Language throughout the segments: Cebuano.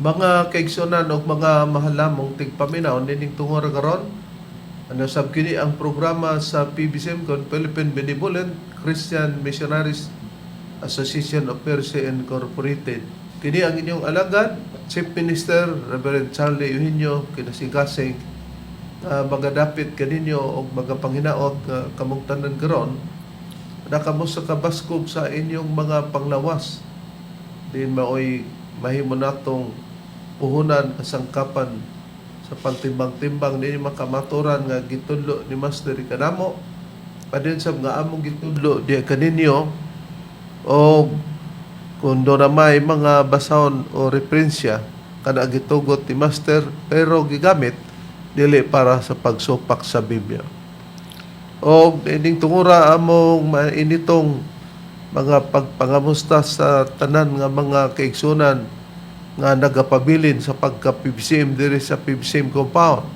Mga kaigsunan og mga mahalamong tigpaminaw nining tungora karon, ano sab kini ang programa sa PBCM kon Philippine Benevolent Christian Missionaries Association of Mercy Incorporated. Kini ang inyong alagad, Chief Minister Reverend Charlie Eugenio Kinasigasing, magadapit kaninyo og magapanghinaot nga kamong tanan karon na kamo sa kabaskog sa inyong mga panglawas din maoy mahimo natong puhunan, kasangkapan sa pagtimbang-timbang ninyo makamaturan nga gitudlo ni Master kanamo padin sa nga among gitudlo di kaninyo, o kung doon na may mga basahon o referensya kana gitugot ni Master pero gigamit dili para sa pagsupak sa Biblia. O ining tungura among mainitong mga pagpangamusta sa tanan nga mga kaigsunan nga nagapabilin sa pagka-PBCM diri sa PBCM compound.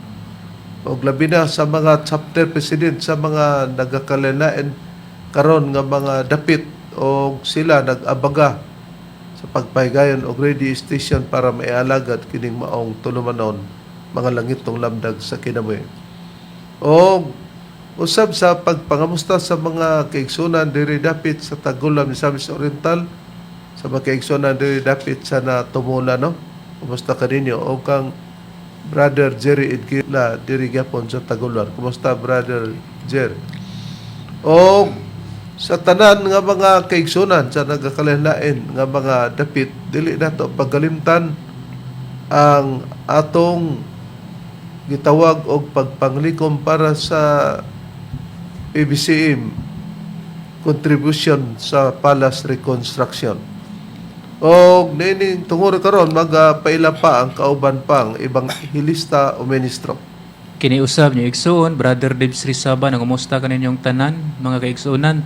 Og labi na sa mga chapter president sa mga nagakalain karon nga mga dapit og sila nag-abaga sa pagpahigayon og radio station para maialagad kining maong tulumanon, mga langitong lamdag sa kinabuhi. Og usab sa pagpangamusta sa mga kaigsunan diri dapit sa Tagula, Misamis Oriental, sa mga kaigsunan diri dapit sa Natumula, no? Kumusta kaninyo? O kang Brother Jerry Edgila diri gyapon sa Taguluan. Kumusta, Brother Jerry? O sa tanan nga mga kaigsunan sa nagakalain nga mga dapit, dili nato pagkalimtan ang atong gitawag og pagpanglikom para sa PBCM contribution sa Palace Reconstruction. Og niining tungod karon magapaila pa ang kauban pang ebanghilista o ministro. Kiniusab niyo igsuon, Brother Dave Srisaba, nangumusta kaninyong tanan, mga kaigsuonan.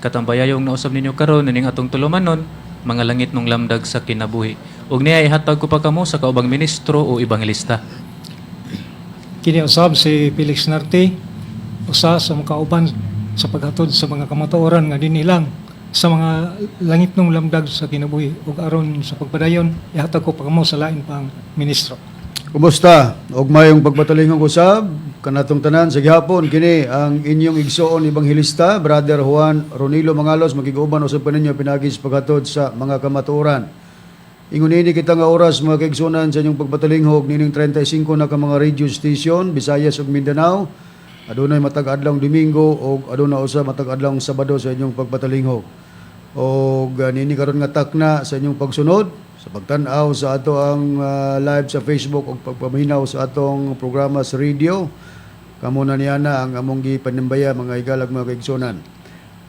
Katambayayong nausab ninyo karon nining atong tulumanon, mga langit nung lamdag sa kinabuhi. Ug niya ihatag ko pa kamo sa kaubang ministro o ebanghelista. Kini usab si Felix Narte, usa sa makauban sa paghatod sa mga kamatuoran nga dinhi lang sa mga langit nung lamdag sa kinabuhi, ug aron sa pagpadayon, ihatag ko pa kamo sa lain pang ministro. Kumusta? Og mayong pagpatalingong usab kanatong tanan sa gihapon. Kini ang inyong igsoon ebanghelista, Brother Juan Ronilo Mangalos, makiguban usab kaninyo pinaagi sa paghatod sa mga kamatuoran. Ingon ini kita nga oras, mga kaigsuonan, sa inyong pagpatalinghog nining 35 na ka mga radio station Visayas ug Mindanao. Adunay matag adlawng Domingo ug aduna usa matag adlawng Sabado sa inyong pagpatalinghog. Og nini karon nga takna sa inyong pagsunod sa pagtan-aw sa ato ang live sa Facebook ug pagpaminaw sa atong programa sa radio. Kamo na niya na ang among gipanambaya, mga higalag, mga kaigsuonan.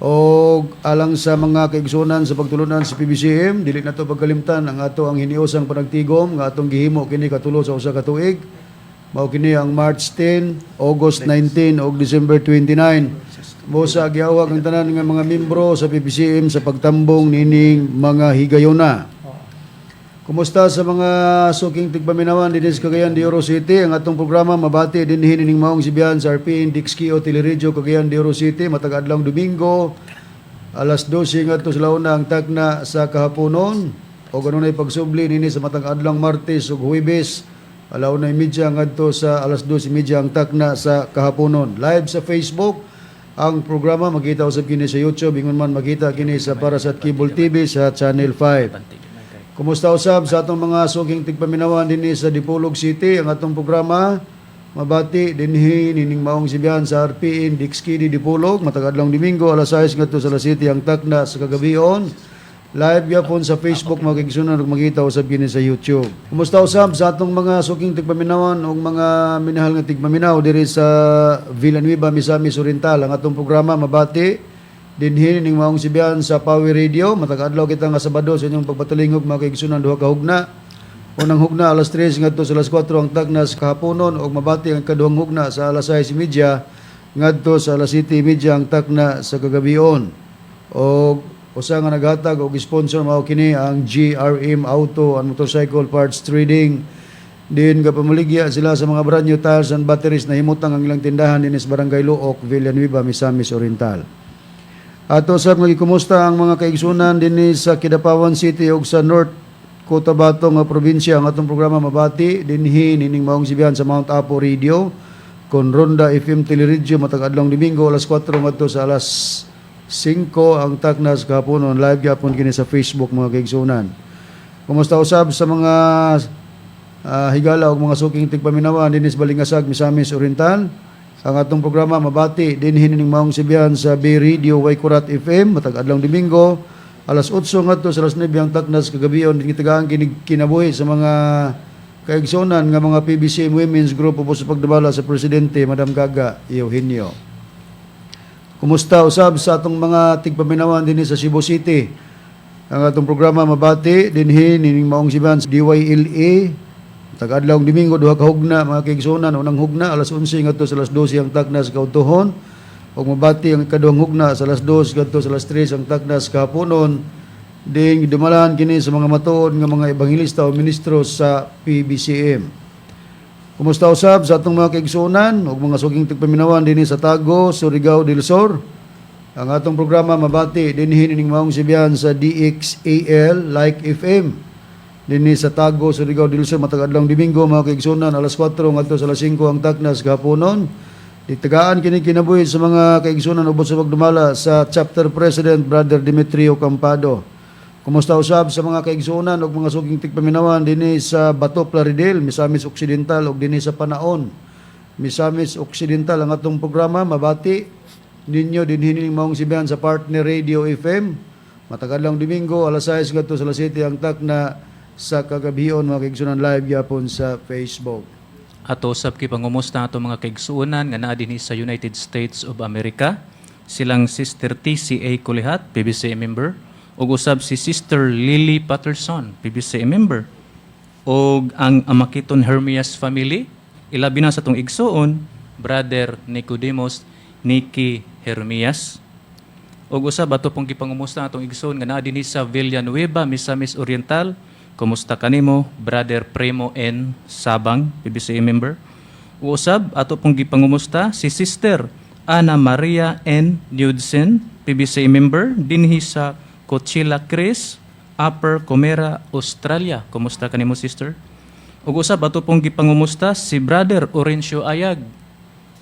Og alang sa mga kaigsuonan sa pagtulunan sa PBCM, dili nato pagkalimtan ang ato ang hiniusang panagtigom nga atong gihimo kini katulo sa usa ka tuig. Mao kini ang March 10, August 19 ug December 29. Mo sa giawag ang tanan nga mga membro sa PBCM sa pagtambong nining mga higayona. Kumusta sa mga suking tigpaminawan dinhi sa Cagayan de Oro City? Ang atong programa mabati dinhi nining maong sibihan sa RPN Dixkio Teleradyo Cagayan de Oro City matag adlawng Domingo alas 12 ngadto sa launa ang takna sa kahaponon, o adunay pagsubli nini sa matag adlawng Martes ug Huwebes, 1:30 ngadto sa 2:30 ang takna sa kahaponon. Live sa Facebook ang programa, makita usab kini sa YouTube, ingon man makita kini sa Parasat Cable TV sa Channel 5. Kumusta usab sa atong mga suking tigpaminawan dinhi sa Dipolog City? Ang atong programa mabati dinhi nining maong sibihan sa RPN Dixkidi Dipolog matag adlawng Domingo alas 6 ngadto sa alas 7 ang takna sa kagabion. Live gyapon sa Facebook, mga kaigsunan, ug makita usab kini sa YouTube. Kumusta usab sa atong mga suking tigpaminawan ug mga minahal nga tigpaminaw diri sa Villanueva, Misamis Oriental? Ang atong programa mabati dinhi ning maong sibihan sa Power Radio matag adlaw kita nga Sabado sa inyong pagpatalingog, mga kaigsunan, duha ka hugna. Unang hugna alas 3 ngadto sa alas 4 ang takna sa kahaponon, ug mabati ang kaduhang hugna sa alas 6:30 ngadto sa alas 7:30 ang takna sa kagabion. Og usa nga naghatag og sponsor mao kini ang GRM Auto and Motorcycle Parts Trading. Din kapamaligya sila sa mga brand new tires and batteries na himutang ang ilang tindahan dinhi sa Barangay Looc, Villanueva, Misamis Oriental. Ato sab nga gikumusta ang mga kaigsunan dinhi sa Kidapawan City ug sa North Cotabato nga probinsya. Ang atong programa mabati dinhi nining maong sibihan sa Mount Apo Radio kon Ronda FM Teleradyo matag adlawng Domingo, alas 4 ngadto sa alas 5 ang taknas kahaponon. Live gyapon kini sa Facebook, mga kaigsunan. Kumusta usab sa mga higala ug mga suking tigpaminawan dinhi sa Balingasag, Misamis Oriental? Ang atong programa mabati dinhi nining maong sibihan sa B Radio Waikurat FM matag adlawng Domingo, alas 8 ngadto sa alas 9 ang taknas kagabion. Gitagaan kini kinabuhi sa mga kaigsunan nga mga PBCM Women's Group ubos sa pagdumala sa presidente, Madam Gaga Eugenio. Kumusta usab sa atong mga tigpaminawan dinhi sa Cebu City? Ang atong programa mabati dinhi nining maong sibihan sa DYLA tag-adlawng Domingo, duha ka hugna, mga kaigsunan. Unang hugna, alas 11 ngadto sa alas 12 ang taknas kaudtohon, ug mabati ang ikaduhang hugna sa alas 2 ngadto sa alas 3 ang taknas kahaponon, ding dumalahan kini sa mga matuod nga mga ebanghelista o ministro sa PBCM. Kumusta usab sa atong mga kaigsuonan ug mga suking tigpaminawan dinhi sa Tago, Surigao del Sur? Ang atong programa mabati dinhi nining maong sibihan sa DXAL Like FM dinhi sa Tago, Surigao del Sur matag adlawng Domingo, mga kaigsuonan, alas 4 ngadto sa alas 5 ang taknas kahaponon. Itagaan kini kinabuhi sa mga kaigsuonan ubos sa pagdumala sa chapter president, Brother Demetrio Campado. Kumusta usab sa mga kaigsuonan ug mga suking tigpaminawan dinhi sa Bato, Plaridel, Misamis Occidental ug dinhi sa Panaon, Misamis Occidental? Ang atong programa mabati ninyo dinhi nining maong sibihan sa Partner Radio FM matag adlawng Domingo, alas 6 ngadto sa alas 7 ang takna sa kagabion, mga kaigsuonan, live gyapon sa Facebook. Ato usab gipangumusta ato mga kaigsuonan nga naa dinhi sa United States of America. Silang Sister TCA Kulihat, PBCM member, ug usab si Sister Lily Patterson, PBCM member. Og ang Amakiton Hermias family, ilabi na sa atong igsuon, Brother Nicodemus Nicky Hermias. Ug usab ato pong gipangumusta atong igsoon nga naa dinhi sa Villanueva, Misamis Oriental. Kumusta kanimo, Brother Primo N. Sabang, PBCM member. Ug usab ato pong gipangumusta si Sister Ana Maria N. Knudsen, PBCM member dinhi sa Cochilla Creek, Upper Coomera, Australia. Kumusta kanimo, sister? Ug usab ato pong gipangumusta si Brother Orencio Ayag,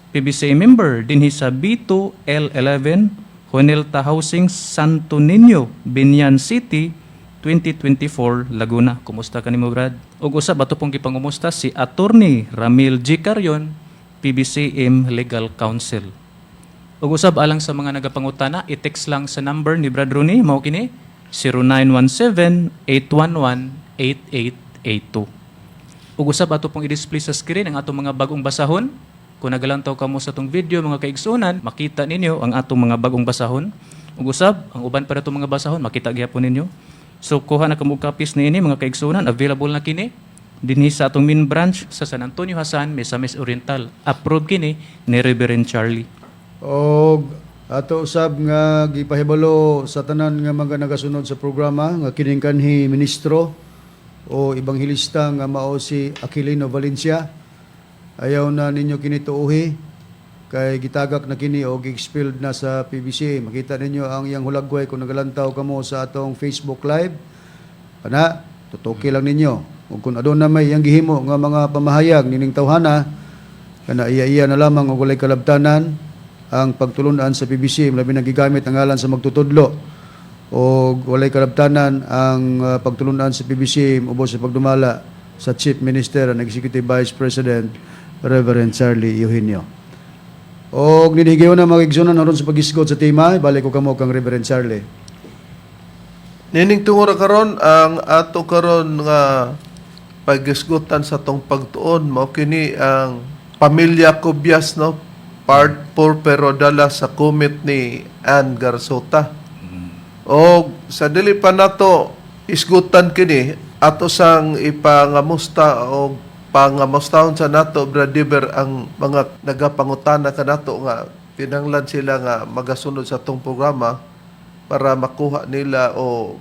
PBCM member dinhi sa B2L11 Juanelta Housing, Santo Niño, Biñan City, 2024, Laguna. Kumusta kanimo, Brad? Ug usab ato pong gipangumusta si Attorney Ramil G. Carion, PBCM Legal Counsel. Ug usab alang sa mga nagapangutana, i-text lang sa number ni Brad Rooney, mao kini 0917-811-8882. Ug usab ato pong i-display sa screen ang atong mga bagong basahon. Kung nagalantaw kamo sa atong video, mga kaigsunan, makita ninyo ang atong mga bagong basahon. Ug usab ang uban pa natong mga basahon, makita gyapon ninyo. So kuha na kamo og copies niini, mga kaigsunan, available na kini dinhi sa atong main branch sa San Antonio Hasan, Misamis Oriental. Approve kini ni Reverend Charlie. Og ato usab nga gipahibalo sa tanan nga mga nagasunod sa programa nga kining kanhi ministro o ebanghelista nga mao si Aquilino Valencia, ayaw na ninyo kini tuuhi kay gitagak na kini o gi-expelled na sa PBC. Makita ninyo ang iyang hulagway kung nagalantaw kamo sa atong Facebook Live. Kana, tutuki lang ninyo. Ug kung aduna may iyang gihimo nga mga pamahayag nining tawhana, kana iya-iya na lamang og walay kalabtanan ang pagtulunan sa PBC, labi na gigamit ang ngalan sa magtutudlo o walay kalabtanan ang pagtulunan sa PBC ubos sa pagdumala sa Chief Minister and Executive Vice President Reverend Charlie Eugenio. Og ninihigayon na, mga igsunan, aron sa pag-isgot sa tema, balik ko kamo kang Reverend Charlie. Nining tungod karon, ang ato karon nga pagisgutan sa tong pagtuon mao kini ang Pamilya Cubias, no, part 4, pero dala sa comment ni Ann Garsota. Og sa dili pa nato isgutan kini, ato sang ipangamusta o pangamustahon sa nato, Brother, ang mga nagapangutana kanato nga kinahanglan sila nga magasunod sa atong programa para makuha nila o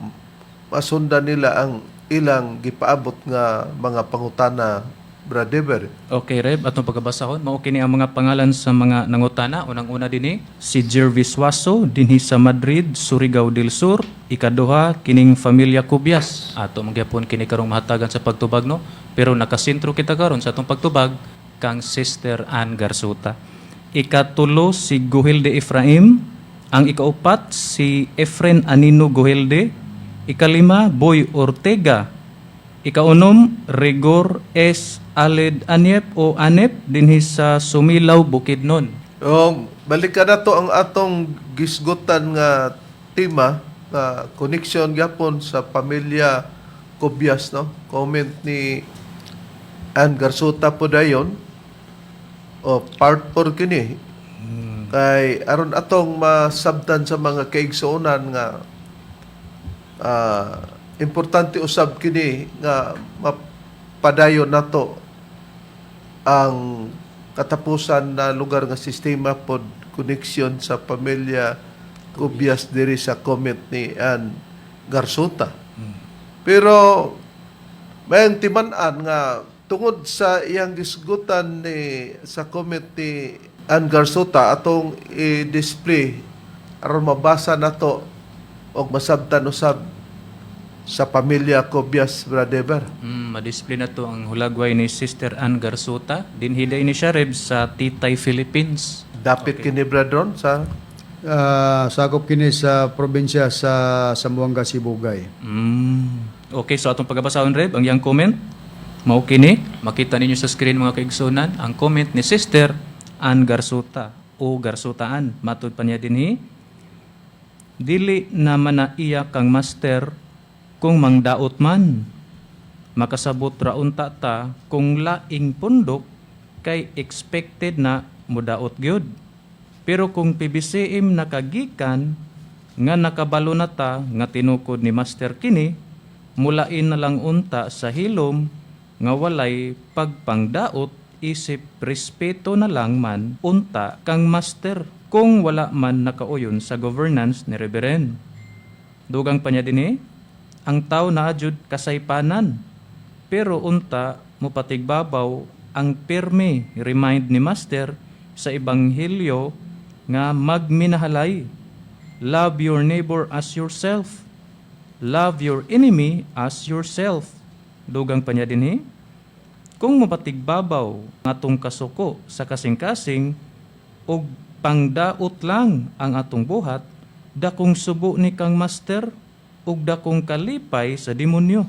masundan nila ang ilang gipaabot nga mga pangutana. Brad Dever. Okay, Reb, atong pagkabasahon, mao kini ang mga pangalan sa mga nangutana. Unang-una dinhi si Jervis Waso dinhi sa Madrid, Surigao del Sur. Ikaduha kining Familia Cubias. Ato man gyapon kini karong mahatagan sa pagtubag, no. Pero nakasentro kita karon sa atong pagtubag kang Sister Ann Garsuta. Ikatulo si Guhilde Efraim, ang ikaupat si Efren Anino Guhilde, ikalima Boy Ortega, ikaunom, Rigor S. Aled Anyep o Anep dinhi sa Sumilaw, Bukidnon. O, balikan na to ang atong gisgutan nga tema nga connection gyapon sa pamilya Cobias, no? Comment ni Ann Garsuta po dayon. O part 4 kini. Kay aron atong masabtan sa mga kaigsuonan nga importante usab kini nga mapadayon nato ang katapusan na lugar nga sistema pod connection sa pamilya Cubias diri sa comment ni Ann Garsuta. Pero may timan-an nga tungod sa iyang gisgutan ni sa comment ni Ann Garsuta, atong i-display aron mabasa nato og masabtan usab sa pamilya Cobias, Brother. Madisplay na to ang hulagway ni Sister Ann Garsuta. Dinhi day ni siya, Reb, sa Titay, Philippines. Dapit kini, Bradron, sa Sakop kini sa probinsya sa Zamboanga Sibugay. Okay, so atong pagabasahon, Reb, ang iyang comment. Mao kini, makita ninyo sa screen, mga kaigsunan, ang comment ni Sister Ann Garsuta o Garsutaan. Matud pa niya dinhi: "Dili naman na iya kang master kung mangdaot man. Makasabot ra unta ta kung laing pundok kay expected na mudaot gyud. Pero kung PBCM nakagikan nga nakabalo na ta nga tinukod ni master kini, mulain na lang unta sa hilom nga walay pagpangdaot isip respeto na lang man unta kang master kung wala man nakauyon sa governance ni Reverend." Dugang pa niya dinhi, "Ang tao naa jud kasaypanan. Pero unta mopatigbabaw ang pirme remind ni master sa ebanghelyo nga magminahalay. Love your neighbor as yourself. Love your enemy as yourself." Dugang pa niya dinhi, "Kung mapatigbabaw ang atong kasuko sa kasing-kasing ug pangdaot lang ang atong buhat, dakong subo ni kang master ug dakong kalipay sa demonyo.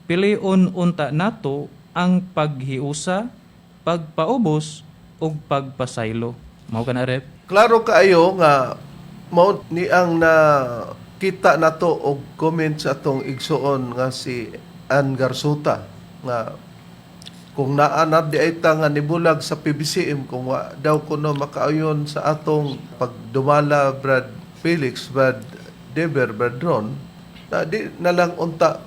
Pilion unta nato ang paghiusa, pagpaubos ug pagpasaylo." Mao kana, Rep. Klaro kaayo nga mao ni ang na kita nato og comment sa atong igsuon nga si Ann Garsuta nga kung naa na di ay ta nga nibulag sa PBCM, kung wa daw kuno makaayon sa atong pagdumala, Brad Felix, Brad Deber, Brad Ron, na di na lang unta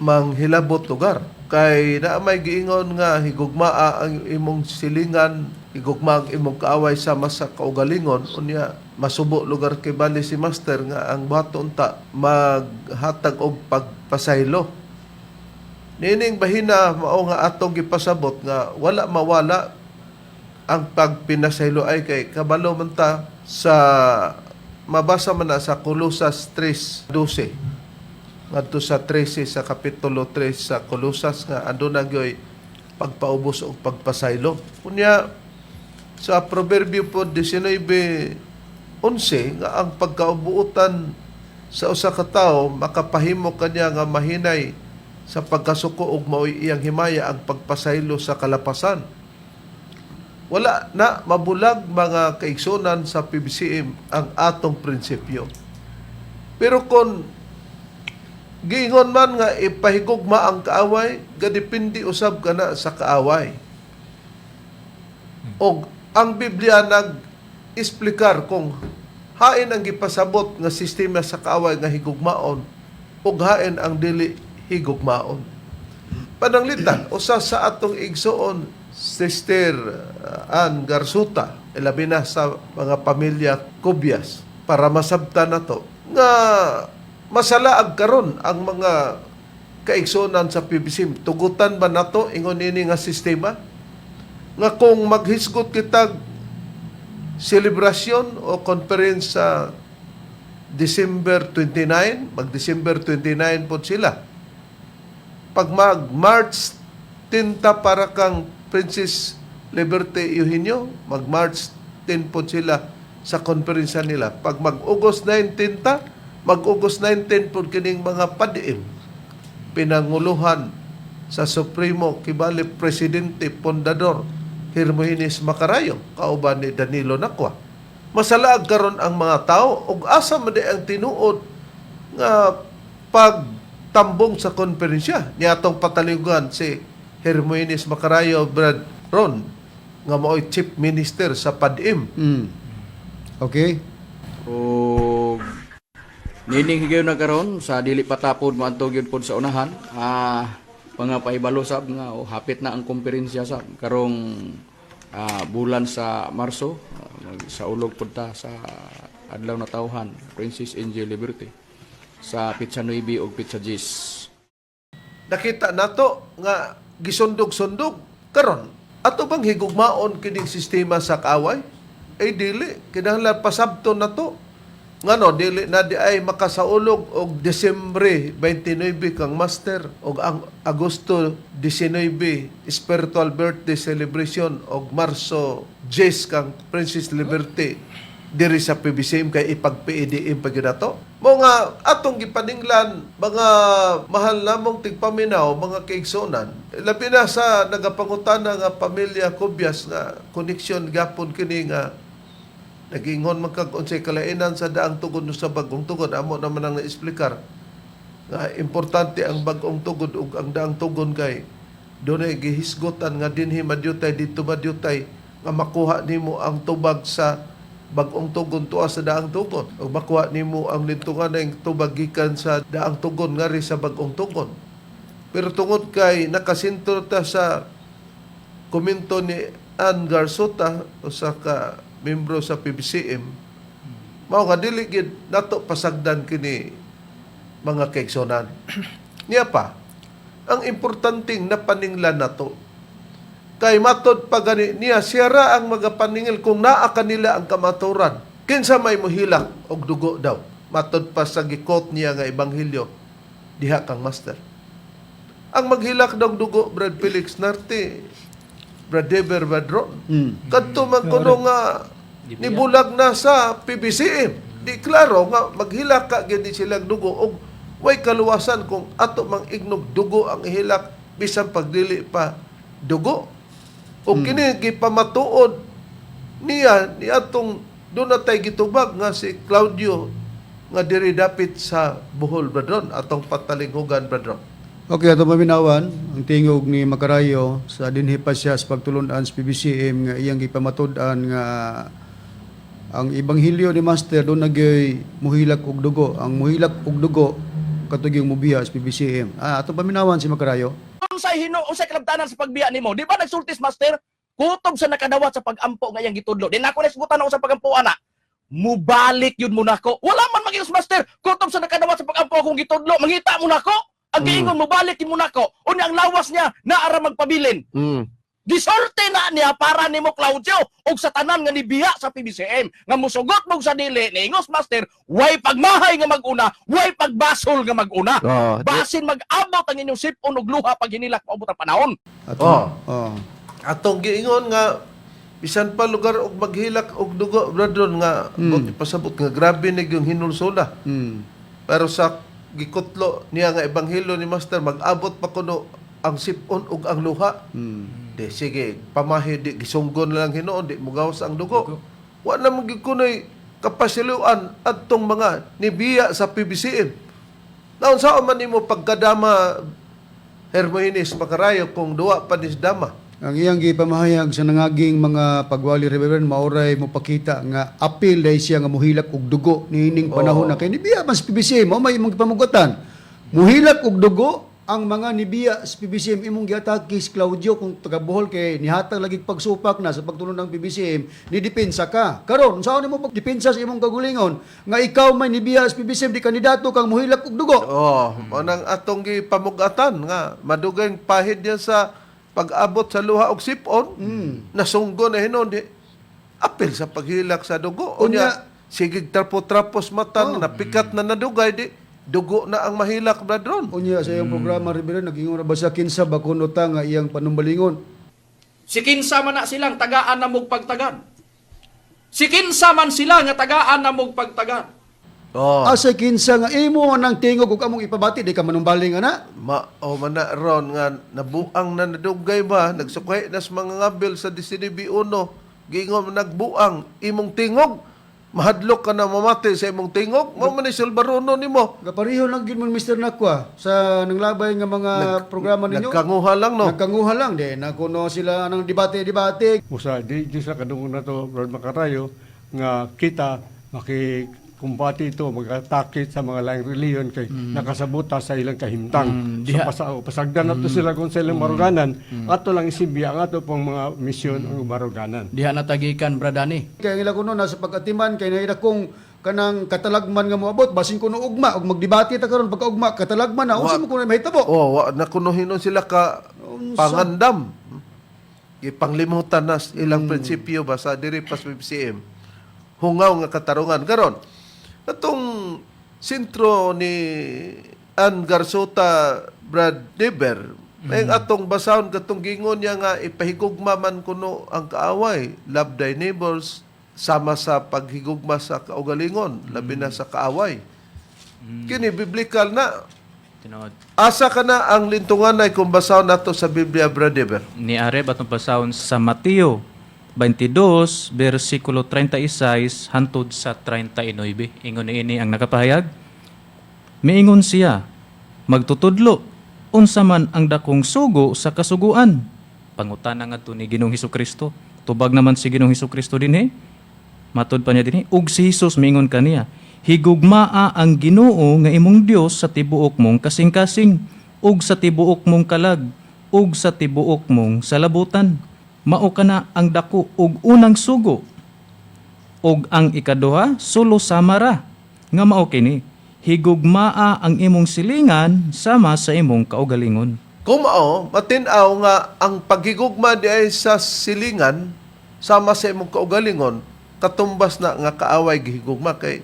manghilabot lugar kay naa may giingon nga higugmaa ang imong silingan, higugma ang imong kaaway sama sa kaugalingon. Unya masubo lugar kay bali si master nga ang buhaton unta maghatag og pagpasaylo. Nining bahina mao nga atong gipasabot nga wala mawala ang pagpinasaylo ay kay kabalo man ta sa mabasa man na sa Colosas 3:12 ngadto sa 13, sa kapitulo 3 sa Colosas, nga anduna gyoy pagpaubos og pagpasaylo. Unya sa Proverbio po 19:11 nga ang pagkaubuotan sa usa ka tawo makapahimo kaniya nga mahinay sa pagkasuko ug maoy iyang himaya ang pagpasaylo sa kalapasan. Wala na mabulag, mga kaigsunan sa PBCM, ang atong prinsipyo. Pero kung giingon man nga ipahigugma ang kaaway, gadepende usab kana sa kaaway. Og ang Biblia nag explicar kung hain ang gipasabot nga sistema sa kaaway nga higugmaon ug hain ang dili higugmaon. Pananglitan, usa sa atong igsuon, Sister Ann Garsuta, ilabi na sa mga pamilya Cubias, para masabtan nato nga masalaag karon ang mga Kaigsunan sa PBC, tugutan ba nato ingon ini nga sistema? Nga kung maghisgot kitag selebrasyon o conference sa December 29, mag-December 29 po sila. Pag mag-March 10 ta para kang Princess Liberty Eugenio, mag-March 10 po sila sa konferensya nila. Pag mag-August 19 ta, mag-August 19 po kining mga PADM pinanguluhan sa Supremo Kibali Presidente Pundador Hermogenes Macarayo kauban ni Danilo Nacua. Masalaag karon ang mga tao ug asa man di ang tinuod nga pagtambong sa konferensya niatong patalinghugan si Hermogenes Macarayo, Brad Ron, nga mao'y Chief Minister sa PADM. Okay? O nining higayon na karon sa dili patapod moadto gyud pod sa unahan, mga pahibalo sab nga oh, hapit na ang komperensya sab karong bulan sa Marso, sa ulog pod ta sa Adlaw na Tawhan Princess Angel Liberty sa Petsa 9 ug Petsa 10. Nakita nato nga gisundog-sundog karon. Ato bang higugmaon kining sistema sa kaaway? Ay dili, kinahanglan pasabton nato ngano dili na di ay makasaulog og Desembre 29 kang Master og ang Agosto 19 spiritual birthday celebration og Marso 10 kang Princess Liberty diri sa PBCM kay ipag-PADM pa gyud nato. Mo nga atong gipaninglan, mga mahal namong tigpaminaw, mga kaigsunan, labi na sa nagapangutana nga pamilya Cubias nga connection gapon kini nga nagingon man kag unsay kalainan sa daang tugon sa bagong tugon. Amo naman ang naesplikar nga importante ang bagong tugon ug ang daang tugon kay dunay gihisgotan nga dinhi madyutay, dito madyutay, nga makuha nimo ang tubag sa bagong tugon tuwa sa daang tugon ug makuha nimo ang lintungan ng tubag gikan sa daang tugon ngari sa bagong tugon. Pero tungod kay nakasintro ta sa komento ni Ann Garsota, usa ka membro sa PBCM, mao nga dili gid nato pasagdan kini, mga kaigsonan. Niya pa, ang importanteng napaninglan nato kay matod pa gani niya, siya ra ang magapaningil kung naa kanila ang kamaturan. Kinsa may muhilak og dugo daw. Matod pa sa gi-quote niya nga ebanghelyo diha kang Master. Ang maghilak daw dugo, Brad Felix Narte, Brad Dever, Brad Ron. Kadto man kuno nga nibulag na sa PBCM. Di klaro nga maghilak ka gyud silang dugo og way kaluwasan kung ato mang ignog dugo ang ihilak bisan pagdili pa dugo. O kini gipamatuod niya ni atong doon na tay gitubag nga si Claudio nga diri dapit sa Bohol, Brad Ron, atong patalinghugan, Brad Ron. Okay, ato paminawan ang tingog ni Macarayo sa dinhi pa siya sa pagtulun-an sa PBCM nga iyang gipamatud-an nga ang ebanghelyo ni Master doon nagyoy muhilak og dugo. Ang muhilak og dugo katong yung mubiya sa PBCM. Ato paminawan si Macarayo. Unsay hino, unsay kalabtanan sa pagbiya nimo? Di ba nagsultis, Master? Kutob sa nakadawat sa pag-ampo nga iyang gitudlo. Di nako naisgutan ako sa pag-ampo ana. Mubalik yun mo nako. Wala man magingos, Master. Kutob sa nakadawat sa pag-ampo akong gitudlo. Mangita mo nako. Ang giingon, mubalik yun mo nako. Unya ang lawas niya naara magpabilin. Gisulti na niya para nimo, Claudio, ug sa tanan nga nibiya sa PBCM nga musugot mo sa dili niingos Master, way pagmahay nga mag-una, way pagbasol nga mag-una. Oh, Basin mag-abot ang inyong sipon ug luha pag hinilak paabot ang panahon. Ato, Oh. oh. Atong giingon nga bisan pa lugar og maghilak og dugo, Brad Ron, nga mm. pasabot nga grabe ni yung hinulsula. Pero sa gikutlo niya nga ebanghelyo ni Master, mag-abot pa kuno ang sipon ug ang luha. Di sige, pamahi di gisunggon lang hinuon di mugawas ang dugo. Wa na man gyud kunoy kapasiluan adtong mga nibiya sa PBCM. Naunsa man nimo pagkadama, Hermogenes Macarayo, kung duwa pa nis dama? Ang iyang gipamahayag sa nangaging mga pagwali, Reverend, maoray mo pakita nga apil dahil siya nga muhilak og dugo niining panahon na kay nibiya mas PBCM mo may imong gipamugotan. Muhilak og dugo. Ang mga nibiya sa PBCM imong giatake si Claudio kung taga Bohol kay nihatag lagi pagsupak na sa pagtulong ng PBCM, ni depensa ka. Karon, unsaon nimo pagdepensa sa imong kagulingon nga ikaw may nibiya sa PBCM, di kandidato kang muhilak og dugo? Oh, mao nang atong gipamugatan nga madugay pahid niya sa pag-abot sa luha og sipon, nasunggo na hinon di apil sa paghilak sa dugo. Unya, sigig trapo-trapos mata, napikat na nadugay di dugo na ang mahilak, bradron. Unya sa iyong programa, Reverend, nagingon ra ba sa kinsa ba kuno ta nga iyang panumbalingon? Si kinsa man na silang tagaan na mog pagtagan. Si kinsa man sila nga tagaan na mog pagtagan. Oh. Asa kinsa nga imo man ang tingog ug among ipabati, di ka manumbaling ana? Ma o man na ron nga nabuang na nadugay ba, nagsukay na sa mga ngabil sa DCDB 1, giingon nagbuang imong tingog, mahadlok ka na mamati sa imong tingog, mao man ni Silbaruno nimo. Gapariho lang gid mo, Mr. Nakwa, sa nanglabay nga mga programa ninyo. Nagkanguha lang, no. Nagkanguha lang di na kuno sila anang debate-debate. Usa di di sa kadungog na to, Brad Makarayo, nga kita makikumbati ito, mag-atake sa mga laing reliyon kay nakasabuta sa ilang kahimtang. So pasagdan nato sila kung sa ilang maruganan, ato lang isibya ang ato pong mga misyon ang maruganan. Diha natagikan, Bradani. Kaya nila kuno nasa pag-atiman kay naida kung kanang katalagman nga moabot basin kuno ugma og magdebate ta karon, pagkaugma katalagman na, unsa mo kuno mahitabo? Oh, wa na kuno hinon sila ka pangandam. Ipanglimutan na ilang prinsipyo ba sa diri pas BCM. Hungaw nga katarungan karon. Atong sentro ni Ann Garsota, Brad Deber, may atong basahon katong gingon niya nga ipahigugma man kuno ang kaaway, love thy neighbors, sama sa paghigugma sa kaugalingon, labi na sa kaaway. Kini biblical na. Tinuod. Asa ka na ang lintungan ay kung basahon nato sa Biblia, Brother? Ni Areb atong basahon sa Mateo 22 versikulo 36 hantod sa 39. Ingon niini ang nakapahayag. Miingon siya, "Magtutudlo, unsa man ang dakong sugo sa kasuguan?" Pangutana ngadto ni Ginoong Hesukristo. Tubag naman si Ginoong Hesukristo dinhi. Matod pa niya dinhi, ug si Hesus miingon kaniya, "Higugmaa ang Ginoo nga imong Dios sa tibuok mong kasing-kasing ug sa tibuok mong kalag ug sa tibuok mong salabutan. Mao kana ang dako ug unang sugo. Ug ang ikaduha sulo sama ra nga mao kini: higugmaa ang imong silingan sama sa imong kaugalingon." Kung mao, matin-aw nga ang paghigugma di ay sa silingan sama sa imong kaugalingon, katumbas na nga kaaway gihigugma kay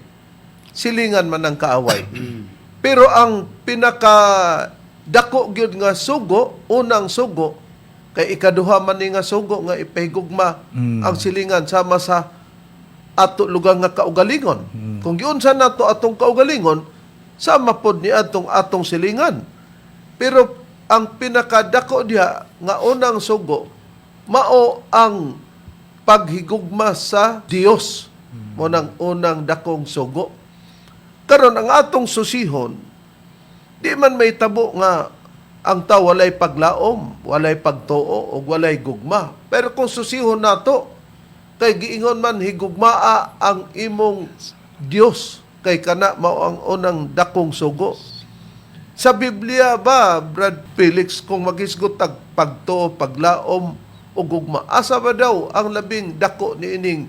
silingan man ang kaaway. Pero ang pinaka dako gyud nga sugo, unang sugo, kay ikaduha man ni nga sugo nga ipahigugma ang silingan sama sa ato lugar nga kaugalingon. Kung giunsa nato atong kaugalingon, sama pod ni atong atong silingan. Pero ang pinakadako diha nga unang sugo mao ang paghigugma sa Dios. Mo nang unang dakong sugo. Karon ang atong susihon, di man may tabo nga ang tao walay paglaom, walay pagtuo o walay gugma. Pero kung susihon nato, kay giingon man higugmaa ang imong Dios, kay kana mao ang unang dakong sugo. Sa Biblia ba, Brad Felix, kung magisgot tag pagtuo, paglaom o gugma, asa ba daw ang labing dako niining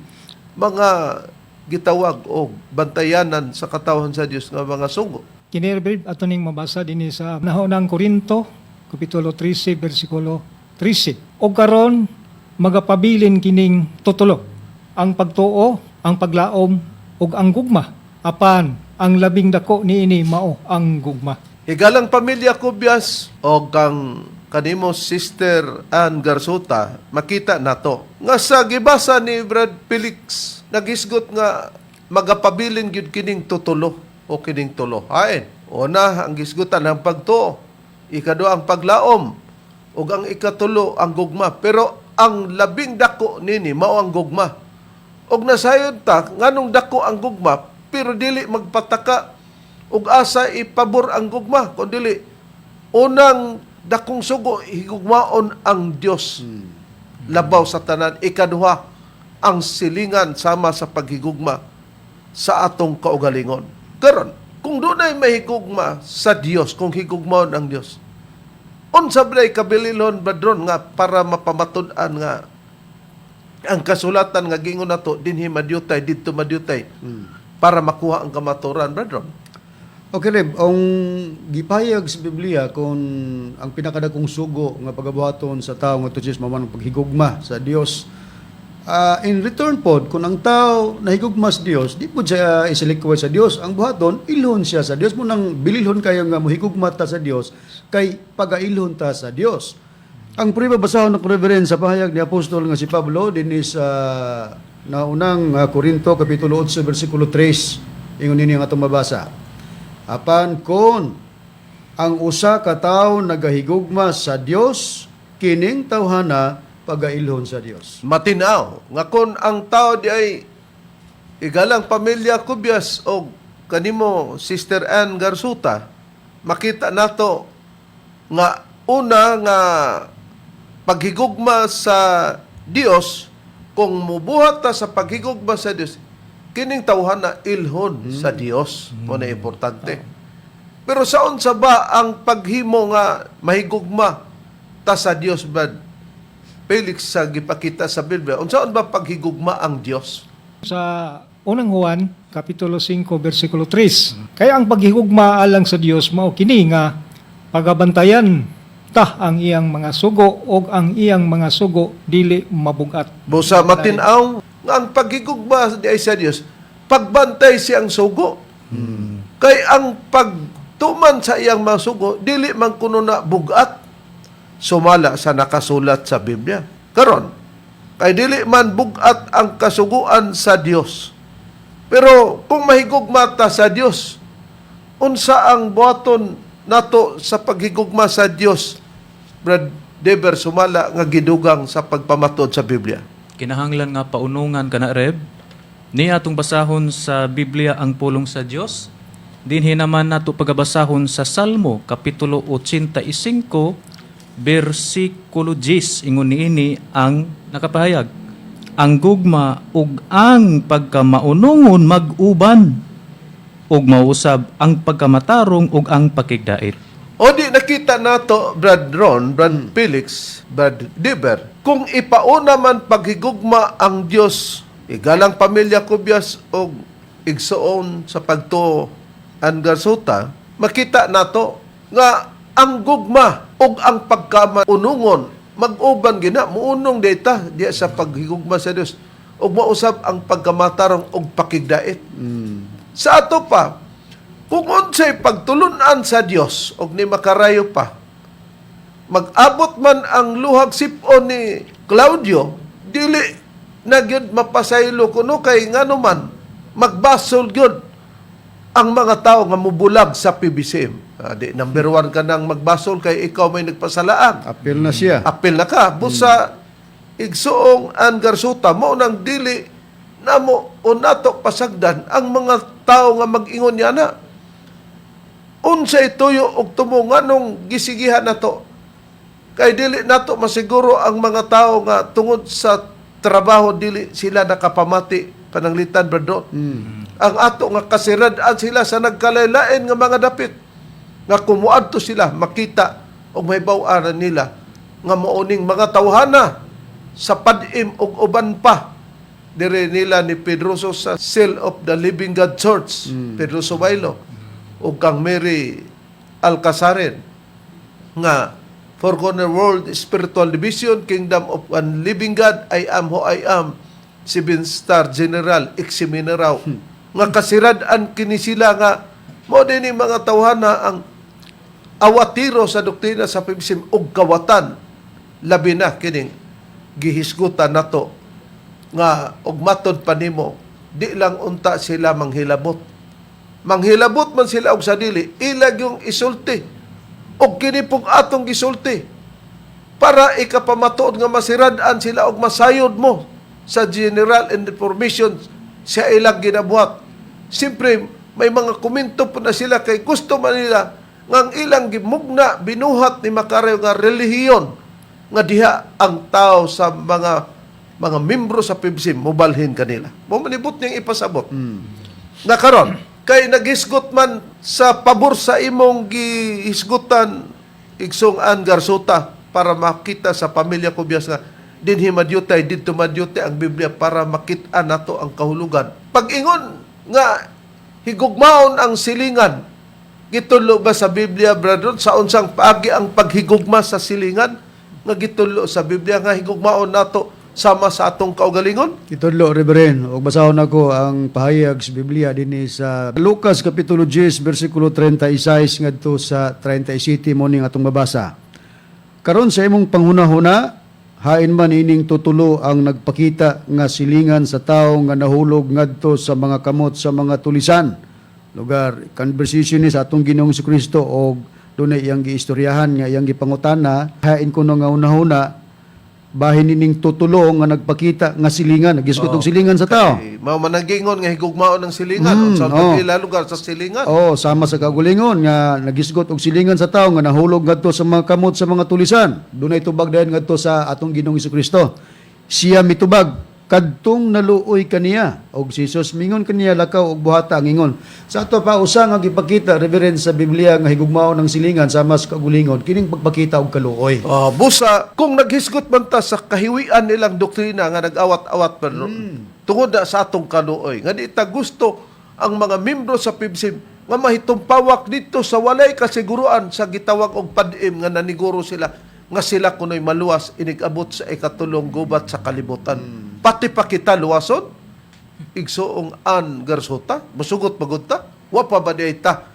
mga gitawag o bantayanan sa katawhan sa Dios nga mga sugo? Kini, Reverend, ato ning mabasa dinhi sa Nahaunang Korinto, Kapitulo 13, versikulo 13. "O karon magapabilin kining tutulo: ang pagtuo, ang paglaom ug ang gugma. Apan ang labing dako niini mao ang gugma." Higalang pamilya Kubyas o kang kanimo Sister Ann Garsota, makita nato nga sa gibasa ni Brad Felix, nagisgot nga magapabilin gyud kining tutulo o kining tulo. Hain. Una, ang gisgutan ang pagtuo. Ikaduha, ang paglaom. Ug ang ikatulo, ang gugma. Pero ang labing dako nini mao ang gugma. Og nasayod ta nganong dako ang gugma, pero dili magpataka ug asa ipabor ang gugma kun dili unang dakong sugo higugmaon ang Dios labaw sa tanan, ikaduha ang silingan sama sa paghigugma sa atong kaugalingon. Karon, kung dunay mahigugma sa Dios, kung higugmaon ang Dios, Unsa ba kabililon, Brad Ron, nga para mapamatud-an nga ang kasulatan nga giingon nato dinhi madyutay, didto madyutay para makuha ang kamatuoran, Brad Ron? Okay, Reb, ang gipahayag sa Biblia kung ang pinakadakong sugo nga pagabuhaton sa tao nga to Jesus mao man ang paghigugma sa Dios. In return pod, kung ang tao nahigugma sa Dios, di pod siya isilikway sa Dios. Ang buhaton, ilhon siya sa Dios. Mao nang bililhon kayo nga mohigugma ta sa Dios, kay pagailhon ta sa Dios. Ang prueba, basahon ng Reverend sa pahayag ni Apostol nga si Pablo dinhi sa naunang Korinto kapitulo 8 bersikulo 3, ingon nini ang atong mabasa. Apan kon ang usa ka tawo nagahigugma sa Dios, kining tawhana pagailhon sa Dios. Matinaw nga kon ang tao di ay igalang pamilya Kubyas o kanimo, Sister Ann Garsuta, makita nato nga una nga paghigugma sa Dios, kung mubuhat ta sa paghigugma sa Dios, kining tawhana ilhon sa Dios. Mo na importante. Pero sa unsa ba ang paghimo nga mahigugma ta sa Dios, Brad Felix, sa gipakita sa Biblia? Unsaon ba paghigugma ang Dios? Sa Unang Juan, Kapitulo 5, versikulo 3. Kaya ang paghigugma alang sa Dios mao kini nga pagabantayan ta ang iyang mga sugo og ang iyang mga sugo dili mabugat. Busa matin-aw nga ang paghigugma di ay sa Dios, pagbantay siyang sugo. Kay ang pagtuman sa iyang mga sugo dili man kuno na bugat sumala sa nakasulat sa Biblia. Karon, kay dili man bugat ang kasuguan sa Dios. Pero kung mahigugma ta sa Dios, unsa ang buhaton nato sa paghigugma sa Dios, Brad Deber, sumala nga gidugang sa pagpamatod sa Biblia? Kinahanglan nga paunungan kana, Reb. Ni atong basahon sa Biblia ang pulong sa Dios. Dinhi naman nato pagabasahon sa Salmo kapitulo 85 bersikulo 10, ingon niini ang nakapahayag: "Ang gugma ug ang pagkamaunongon mag-uban ug mausab ang pagkamatarong ug ang pakigdait." O di nakita nato, Brad Ron, Brad Felix, Brad Diber, kung ipauna man paghigugma ang Dios, igalang pamilya Kubyas og igsuon sa pagtuo ang Garsuta, makita nato nga ang gugma ug ang pagkamaunungon mag-uban gina, muunong data diya sa paghigugma sa Dios ug mausab ang pagkamatarong ug pakigdait. Sa ato pa, kung unsay pagtulunan sa Dios og ni makarayo pa, mag-abot man ang luhag sipon ni Claudio, dili na gyud mapasaylo kuno kay ngano man magbasol gyud ang mga tao nga mubulag sa PBCM. Di, number one ka nang magbasol kay ikaw may nagpasalaan. Apil na siya. Apil na ka. Busa igsuong ang Garsuta, mao nang dili namo o nato pasagdan ang mga tao nga mag-ingon niya na. Unsay tuyo og tumo, nganong gisigihan nato? Kay dili nato masiguro ang mga tao nga tungod sa trabaho dili sila nakapamati pananglitan, Brado. Ang ato nga kasirad-an sila sa nagkalaylain nga mga dapit nga kumuadto sila makita og may baw-aran nila nga mauning mga tawhana sa padim og uban pa dire nila ni Pedroso sa Seal of the Living God Church, Pedroso Bailo ug kang Mary Alcazaren nga Four Corner World Spiritual Division, Kingdom of One Living God, I Am Who I Am, Seven Star General, Examineraw. Nga kasirad-an kini sila nga mo din ni mga tawhana ang awatiro sa doktrina sa PBCM ug kawatan, labi na kining gihisgutan nato nga og matod pa nimo di lang unta sila manghilabot, manghilabot man sila og sa dili ilag yung isulti og kini pong atong gisulti para ikapamatuod nga masirad-an sila og masayod mo sa general information sa ilang ginabuhat. Siyempre, may mga komento po na sila kay gusto man nila nga ang ilang gimugna, binuhat ni Makarayo nga relihiyon nga diha ang tao sa mga membro sa PBC mobalhin kanila. Mo manibot niyang ipasabot. Na karon kay naghisgot man sa pabor sa imong gihisgutan. Igsoong Ann Garsota, para makita sa pamilya Kubyas nga dinhi madyutay, didto madyutay ang Biblia para makita nato ang kahulugan. Pag-ingon nga higugmaon ang silingan, gitudlo ba sa Biblia, brother, sa unsang paagi ang paghigugma sa silingan nga gitudlo sa Biblia nga higugmaon nato sama sa atong kaugalingon? Itudlo, Reverend, og basahon ako ang pahayag sa Biblia dinhi sa Lucas kapitulo 10 bersikulo 36 ngadto sa 37 mo ning atong mabasa. Karon sa imong panghunahuna, hain man ining tutulo ang nagpakita nga silingan sa tawo nga nahulog ngadto sa mga kamot sa mga tulisan? Lugar conversation ni sa atong Ginoong Kristo og dunay iyang giistoryahan nga iyang gipangutana, hain kuno nga hunahuna bahin ining tutulo nga nagpakita nga silingan, nagisgot og silingan sa tao. Eh, mao man ang gingon nga higugmaon ang silingan unsa pila lugar sa silingan. Oh, sama sa kagulingon nga nagisgot og silingan sa tao nga nahulog ngadto sa mga kamot sa mga tulisan. Dunay tubag dayon ngadto sa atong Ginoong Kristo. Siya mitubag kadtong naluoy kaniya, og si Jesus mingon kaniya, "Lakaw og buhata ang ingon." Sa ato pa, usa nga gipakita, Reverend, sa Biblia nga higugmaon ang silingan sama sa kagulingon kining pagpakita og kaluoy. Oh, busa kung naghisgot man ta sa kahiwian nilang doktrina nga nag-awat-awat pa no, tungod na sa atong kaluoy nga di ta gusto ang mga membro sa PIBSIM nga mahitumpawak dito sa walay kasiguruan sa gitawag og padim nga naniguro sila nga sila kuno'y maluwas inig-abot sa ikatulong gubat sa kalibutan. Pati pa kita luwason, Igsoong Ann Garsota, musugot magud ta, wa pa ba di ta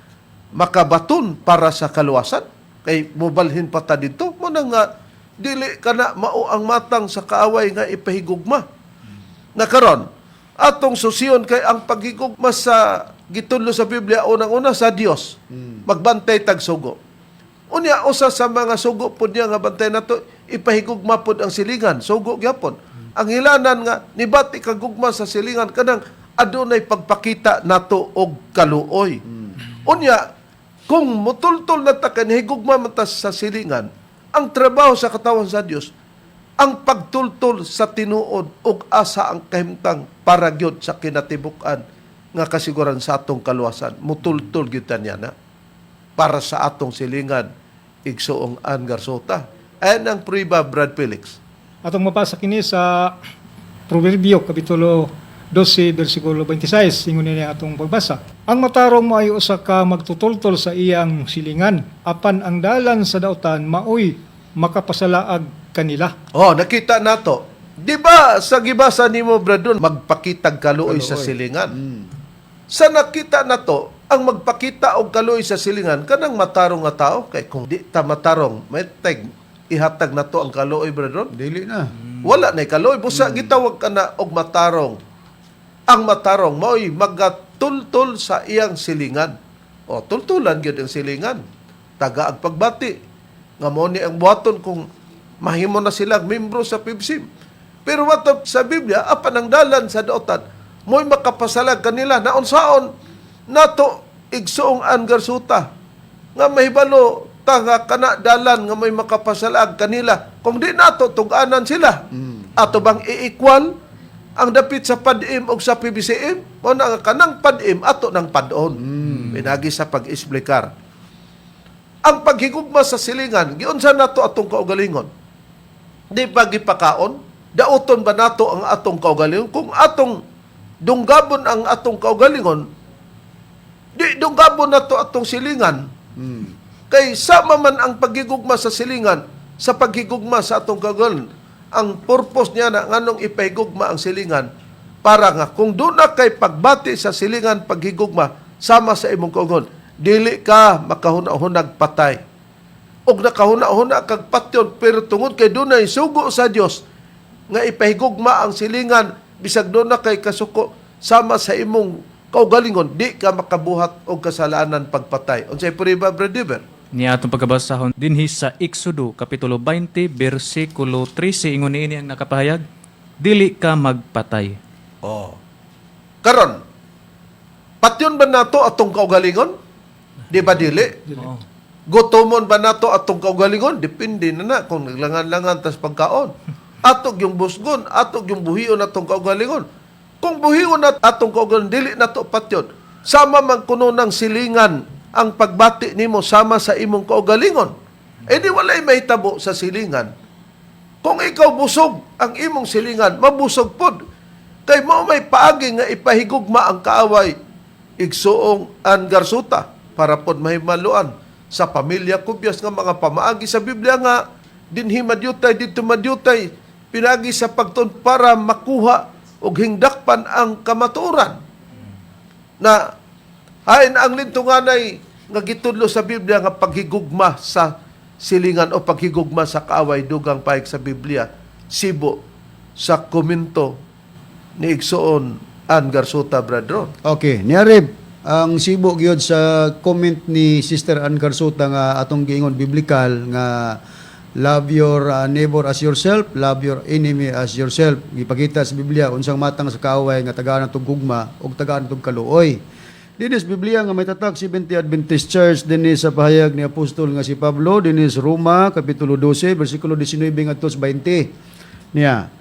makabaton para sa kaluwasan? Kay mobalhin pa ta dito, mo na nga dili kana mao ang matang sa kaaway nga ipahigugma. Na karon, atong susiyon kay ang paghigugma sa gitudlo sa Biblia, unang-una sa Dios. Magbantay tag sugo. Unya, usa sa mga sugo pod niya nga bantay nato, ipahigugma pod ang silingan, sugo gyapon. Ang hilanan nga nibati kagugma sa silingan kanang adunay pagpakita nato og kaluoy. Unya, kung mutultol na ta kay higugma man ta sa silingan, ang trabaho sa katawan sa Dios ang pagtultol sa tinuod ug asa ang kahimtang para gyud sa kinatibuk-an nga kasiguran sa atong kaluwasan. Mutultol gyud ta niya na para sa atong silingan, Igsoong Ann Garsota. Ayan ang prueba, Brad Felix. Atong mabasa kini sa Proverbio kapitulo 12 bersikulo 26, ingon niya atong pagbasa. Ang matarong maoy usa ka magtutultol sa iyang silingan, apan ang dalan sa dautan maoy makapasalaag kanila. Oh, nakita nato. Di ba sa gibasa nimo, Brad, dun, magpakitag kaluoy sa silingan? Sa nakita nato, ang magpakita og kaluoy sa silingan kanang matarong nga tao, kay kung di ta matarong, may teg ihatag nato ang kaluoy, Brad Ron? Dili na. Wala na kaluoy. Busa gitawag ka na og matarong. Ang matarong mao'y magatultol sa iyang silingan. O tultulan gyud ang silingan. Taga ang pagbati. Nga mao ni ang buhaton kung mahimo na silang membro sa PIBSIM. Pero wato sa Biblia, apan ang dalan sa daotan, mo'y makapasalag kanila na unsaon nato, Igsoong Ann Garsuta, nga mahibalo ta nga kana dalan nga may makapasalag kanila kung di nato tug-anan sila? Ato bang i-equal ang dapit sa PADIM og sa PBCM? Mo na nga kanang PADIM ato nang padon pinagi sa pag-esplikar ang paghigugma sa silingan. Giunsa nato atong kaugalingon? Di ba gipakaon? Dauton ba nato ang atong kaugalingon? Kung atong dunggabon ang atong kaugalingon, di dunggabon nato atong silingan. Kay sama man ang paghigugma sa silingan sa paghigugma sa atong kaugalingon. Ang purpose niya na nganong ipahigugma ang silingan para nga kung doon na kay pagbati sa silingan, paghigugma sama sa imong kaugalingon, dili ka makahuna-hunag patay og nakahuna-huna kag patyon, pero tungod kay dunay sugo sa Dios nga ipahigugma ang silingan, bisag doon na kay kasuko sama sa imong kaugalingon, di ka makabuhat og kasalanan pagpatay. Unsay prueba, Brother Diver? Niya atong pagkabasahon dinhi sa Exodo kapitulo 20 bersikulo 13, ingon niini ang nakapahayag, "Dili ka magpatay." Oh, karon, patyon ba nato atong kaugalingon? Di ba dili? Oo. Gutomon ba nato atong kaugalingon? Depende na na kung naglangan-langan tas pagkaon. Atog yung busgon, atog yung buhion atong kaugalingon. Kung buhion at atong kaugalingon, dili nato patyon. Sama man kuno ng silingan ang pagbati nimo sama sa imong kaugalingon. Eh di walay mahitabo sa silingan. Kung ikaw busog ang imong silingan, mabusog pod. Kay mao may paagi nga ipahigugma ang kaaway, igsuong Angarsuta, para pod mahimaluan sa pamilya Kubyas nga mga pamaagi sa Biblia nga dinhi madyutay, didto madyutay, pinagi sa pagtuon para makuha og hingdakpan ang kamatuoran na hain ang lintunganay nga gitudlo sa Biblia nga paghigugma sa silingan o paghigugma sa kaaway, dugang pahig sa Biblia, sibo sa komento ni igsoon Ann Garsuta, brethren. Okay, niarib ang sibo gyud sa comment ni Sister Ann Garsuta nga atong giingon biblical nga love your neighbor as yourself, love your enemy as yourself. Gipakita sa Biblia unsang matang sa kaaway nga tagaan natong gugma ug tagaan natong kaluoy. Dinis Biblia nga may tatak Seventh Adventist Church dinhi sa pahayag ni apostol nga si Pablo dinhi sa Roma kapitulo 12 bersikulo 19 ngadto sa 20. Niya.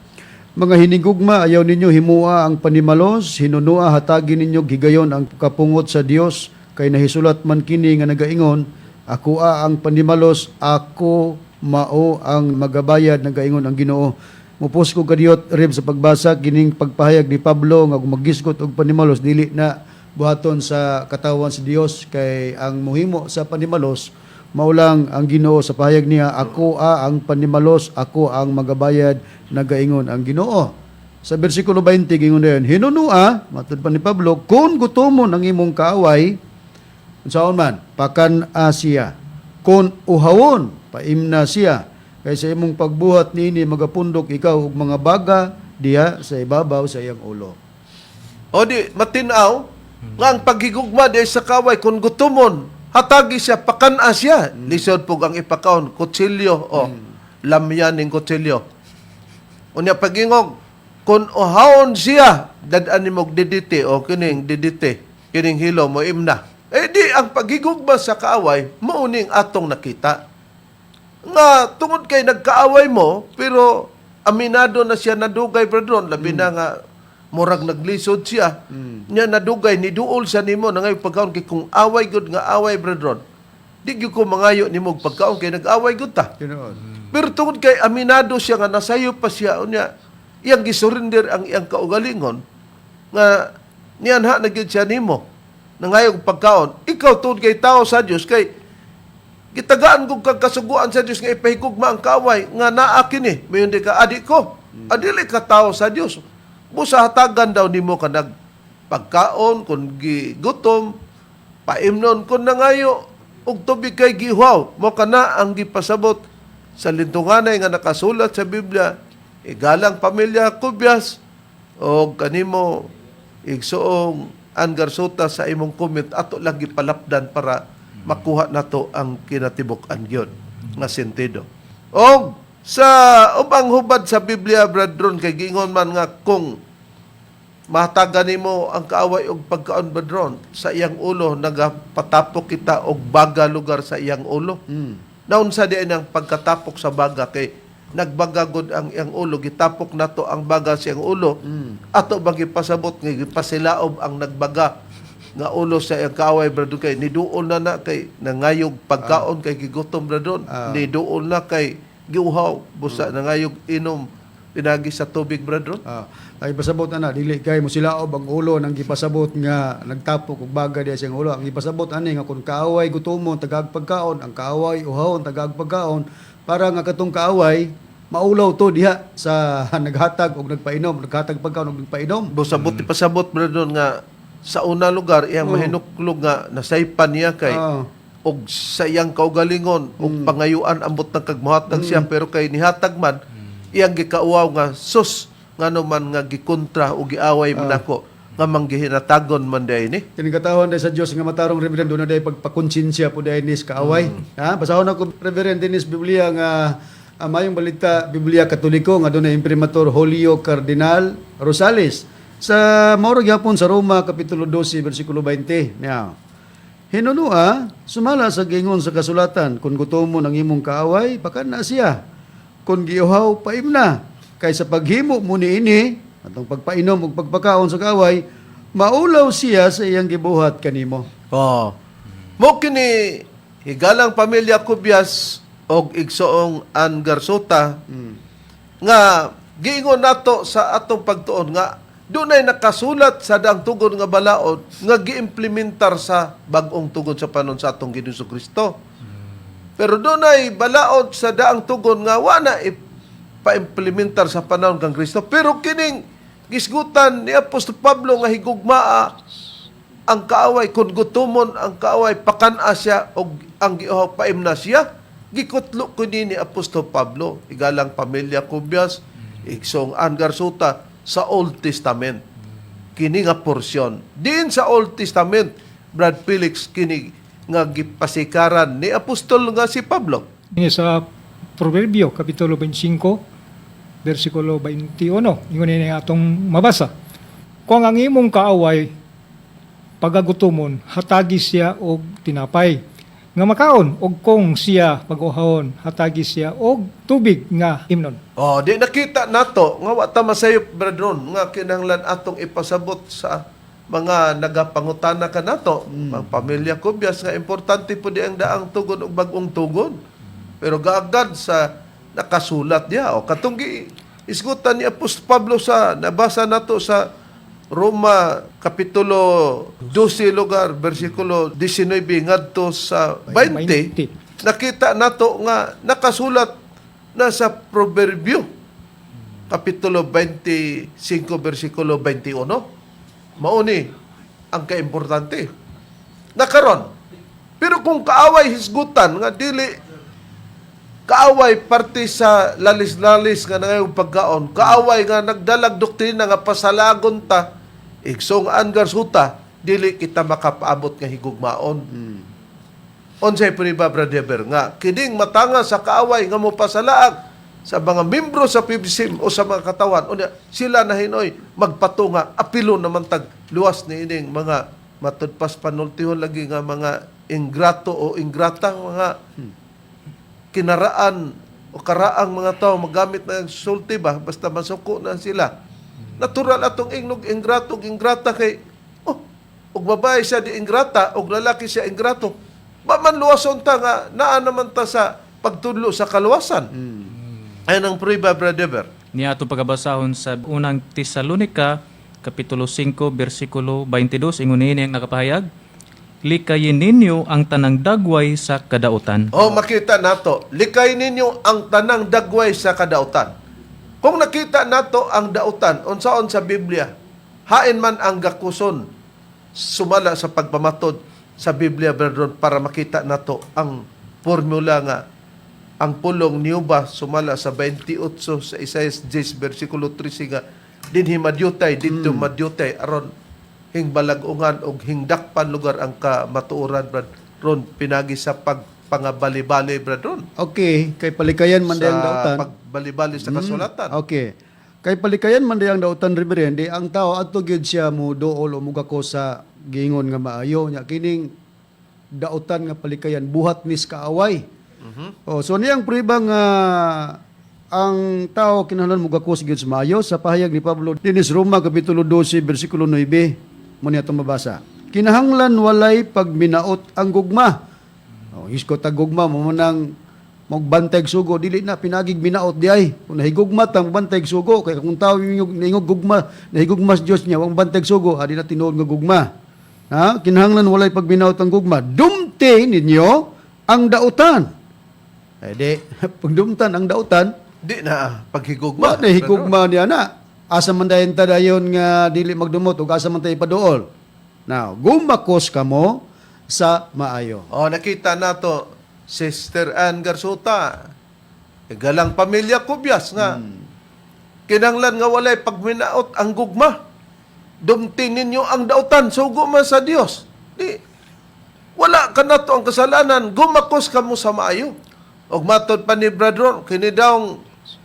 Mga hinigugma, ayaw ninyo himua ang panimalos, hinunua hatagi ninyo higayon ang kapungot sa Dios, kay nahisulat man kini nga nagaingon, ako a ang panimalos, ako mao ang magabayad, nagaingon ang Ginoo. Mupos ko kadiyot rib sa pagbasa kining pagpahayag ni Pablo nga kung maggisgot og panimalos dili na buhaton sa katawan sa Dios, kay ang muhimo sa panimalos maulang ang Ginoo sa pahayag niya, ako a ang panimalos, ako ang magabayad, nagaingon ang Ginoo. Sa bersikulo 20 gingon dayon, hinunua, matud pa ni Pablo, kung gutomon ang imong kaaway, unsaon man, pakan siya. Kung uhawon, paimna siya. Kay sa imong pagbuhat niini magapundok ikaw og mga baga diha sa ibabaw sa iyang ulo. O di matinaw nga ang paghigugma di sa kaway, kung gutomon hatagi siya, pakan-a siya. Lisod pug ang ipakaon kutsilyo o lamyan ning kutsilyo. Unya pagingog kung uhawon siya, dad-an nimo og didite o kining didite, kining hilo mo imna. Eh di ang paghigugma sa kaaway mao ning atong nakita nga tungod kay nagkaaway mo, pero aminado na siya nadugay, brethren, labi na nga murag naglisod siya nya nadugay niduol siya nimo na ngayon pagkaon, kay kung away gud nga away, brethren, di gyud ko mangayo nimo og pagkaon kay nag-away gud ta. Tinuod. Pero tungod kay aminado siya nga nasayo pa siya, unya iyang gisurrender ang iyang kaugalingon nga nianha na gyud siya nimo nangayog pagkaon, ikaw tungod kay tao sa Dios, kay gitagaan kog kag kasuguan sa Dios nga ipahigugma ang kaaway nga naa kini, mayon di ka adi ko adili ka tao sa Dios, busa hatagan daw nimo kanag pagkaon kung gigutom, paimnon kung nangayo og tubig kay gihuaw mo. Kana ang gipasabot sa lintunganay nga nakasulat sa Biblia, igalang pamilya Kubyas og kanimo igsuong Angarsuta sa imong comment, ato lang gipalapdan para makuha nato ang kinatibuk-an gyud nga sentido. Og sa ubang hubad sa Biblia, brethren, kay giingon man nga kung mahatagan nimo ang kaaway og pagkaon, brethren, sa iyang ulo nagapatapok kita og baga lugar sa iyang ulo. Naunsa di ang pagkatapok sa baga? Kay nagbaga gud ang iyang ulo, gitapok nato ang baga sa iyang ulo. Ato bang gipasabot nga gipasilaob ang nagbaga nga ulo sa iyang kaaway, brethren, kay niduol na na kay nangayog pagkaon kay gigutom, brethren, niduol na kay giuhaw, busa nangayog inom pinagi sa tubig, brethren. Ay pasabot ana dili kay mo silaob ang ulo nang gipasabot nga nagtapok og baga diha siyang ulo. Ang gipasabot ani nga kung kaaway gutomon, tagag pagkaon, ang kaaway uhawon, tagag pagkaon, para nga katong kaaway maulaw to diha sa naghatag og nagpainom, naghatag pagkaon og nagpainom. Busabot mm. Pasabot, brethren, nga sa una lugar iyang mahinuklog nga nasaypan niya kay og sa iyang kaugalingon og pangayuan ambot ng kagmuhatag siya, pero kay nihatag man iyang gikauwaw nga sus, ngano man nga gikontra o giaway man ako nga manggihinatagon man diay ni. Kining katawhan dahil sa Dios nga matarong, Reverend, doon na dahil pagpakonsensya po dahil nis kaaway. Ha? Basahon ako, Reverend, dinis Biblia nga mayong balita Biblia Katoliko nga doon na Imprimatur Julio Cardinal Rosales. Sa mauro gyapon sa Roma kapitulo 12 bersikulo 20. Now, hinunua, sumala sa gingon sa kasulatan, kung gutomon ang imong kaaway, pakan na siya. Kung giuhaw, paimna. Kay sa paghimo mo niini, atong pagpainom ug pagpakaon sa kaaway, maulaw siya sa iyang gibuhat kanimo. Oh. Mo kini, higalang pamilya Kubyas, og igsoong Ann Garsota nga giingon nato sa atong pagtuon nga dunay nakasulat sa daang tugon nga balaod nga giimplementar sa bag-ong tugon sa panon sa atong Ginoong Kristo. Pero dunay balaod sa daang tugon nga wa na pa-implementar sa panahon kang Kristo. Pero kining gisgutan ni Apostol Pablo nga higugmaa ang kaaway, kung gutumon ang kaaway, pakan-a siya og ang giuhaw paimna siya. Gikutlo kini ni Apostol Pablo, igalang pamilya Cubias, igsoong Ann Garsuta sa Old Testament. Kini nga porsyon. Diin sa Old Testament, Brad Felix, kini nga gipasikaran ni Apostol nga si Pablo. Ini sa Proverbio, Kapitulo 25, versikulo 21. Ingon ini atong mabasa. Kung ang imong kaaway pagagutomon, hatagi siya og tinapay nga makaon, og kung siya pag-uhawon, hatagi siya og tubig nga imnon. Oh, di nakita nato nga wa ta masayop, Brad Ron, nga kinahanglan atong ipasabot sa mga nagapangutana kanato, mga pamilya Cubias, nga importante po di ang daang tugon ug bag-ong tugon. Pero gaagad sa nakasulat niya o katong gi isgutan ni Apostol Pablo sa nabasa nato sa Roma kapitulo 12 lugar bersikulo 19 ngadto sa 20, 20. Nakita nato nga nakasulat na sa Proverbio kapitulo 25 bersikulo 21. Mauni ang kaimportante. Nakaron. Pero kung kaaway hisgutan nga dili kaaway parte sa lalis-lalis nga nangayong pagkaon, kaaway nga nagdalag doktrina nga pasalagon ta, igsoong Ann Garsuta, dili kita makapaabot nga higugmaon. Unsay puniba, Brother Eber, nga kining matanga sa kaaway nga mopasalaag sa mga membro sa PBSM o sa mga katawan, unya sila na hinoy magpatunga apilo naman tag luwas ni ining mga matudpas panultihon lagi nga mga ingrato o ingrata, mga kinaraan o karaang mga tao magamit ng sulti ba, basta masuko na sila, natural atong ingnog ingrato ug ingrata kay oh, og babae siya di ingrata og lalaki siya ingrato ba man. Luwason ta nga naa naman ta sa pagtudlo sa kaluwasan. Ayan ang prueba, Brother Eber. Niya atong pagabasahon sa unang Tesalonica kapitulo 5 bersikulo 22, ingon niini ang nakapahayag: "Likayin ninyo ang tanang dagway sa kadautan." Oh, makita nato. Likay ninyo ang tanang dagway sa kadautan. Kung nakita nato ang dautan, unsaon sa Biblia, hain man ang gakuson sumala sa pagpamatod sa Biblia, brethren, para makita nato ang formula nga ang pulong niuba sumala sa 28 sa Isaiah 10 versikulo 13 nga dinhi madyutay didto madyutay aron hingbalag-ungan og hingdakpan lugar ang kamatuoran, Brad Ron, pinagi sa pagpangabalibali, Brad Ron. Okay, kay palikayan man Sa ang dautan. Pagbalibali sa kasulatan. Okay. Kay palikayan man ang dautan, Reverend, di ang tao adto gyud siya mo dool o mugako sa giingon nga maayo nya kining dautan nga palikayan buhat nis kaaway. Oh, so niyang prueba nga ang tao kinahanglan mugakos gyud sa maayo sa pahayag ni Pablo dinis Roma kapitulo 12 bersikulo 9 mo niya itong mabasa. Kinahanglan walay pagminaot ang gugma. Oh, isko ta gugma mo nang magbantay sugo, dili na pinagig minaot di ay. Kung nahigugma ta magbantay sugo, kay kung tao ningog gugma, nahigugma sa Dios niya, wang bantay sugo, adi na tinuod nga gugma. Ha? Kinahanglan walay pagminaot ang gugma. Dumti ninyo ang dautan. Eh di, pagdumtan ang dautan, Di na paghigugma. wa na higugma niya na. Asa man dayon ta dayon nga dili magdumot ug asa man tayo ipaduol. Now, gumakos kamo sa maayo. Oh, nakita nato, Sister Ann Garsuta. Galang pamilya Cubias, nga kinanglan nga walay pagminaot ang gugma. Dumti ninyo ang dautan, sugo man sa Dios. Di wala kanato ang kasalanan, gumakos kamo sa maayo. Og matod pa ni Brad Ron, kini daw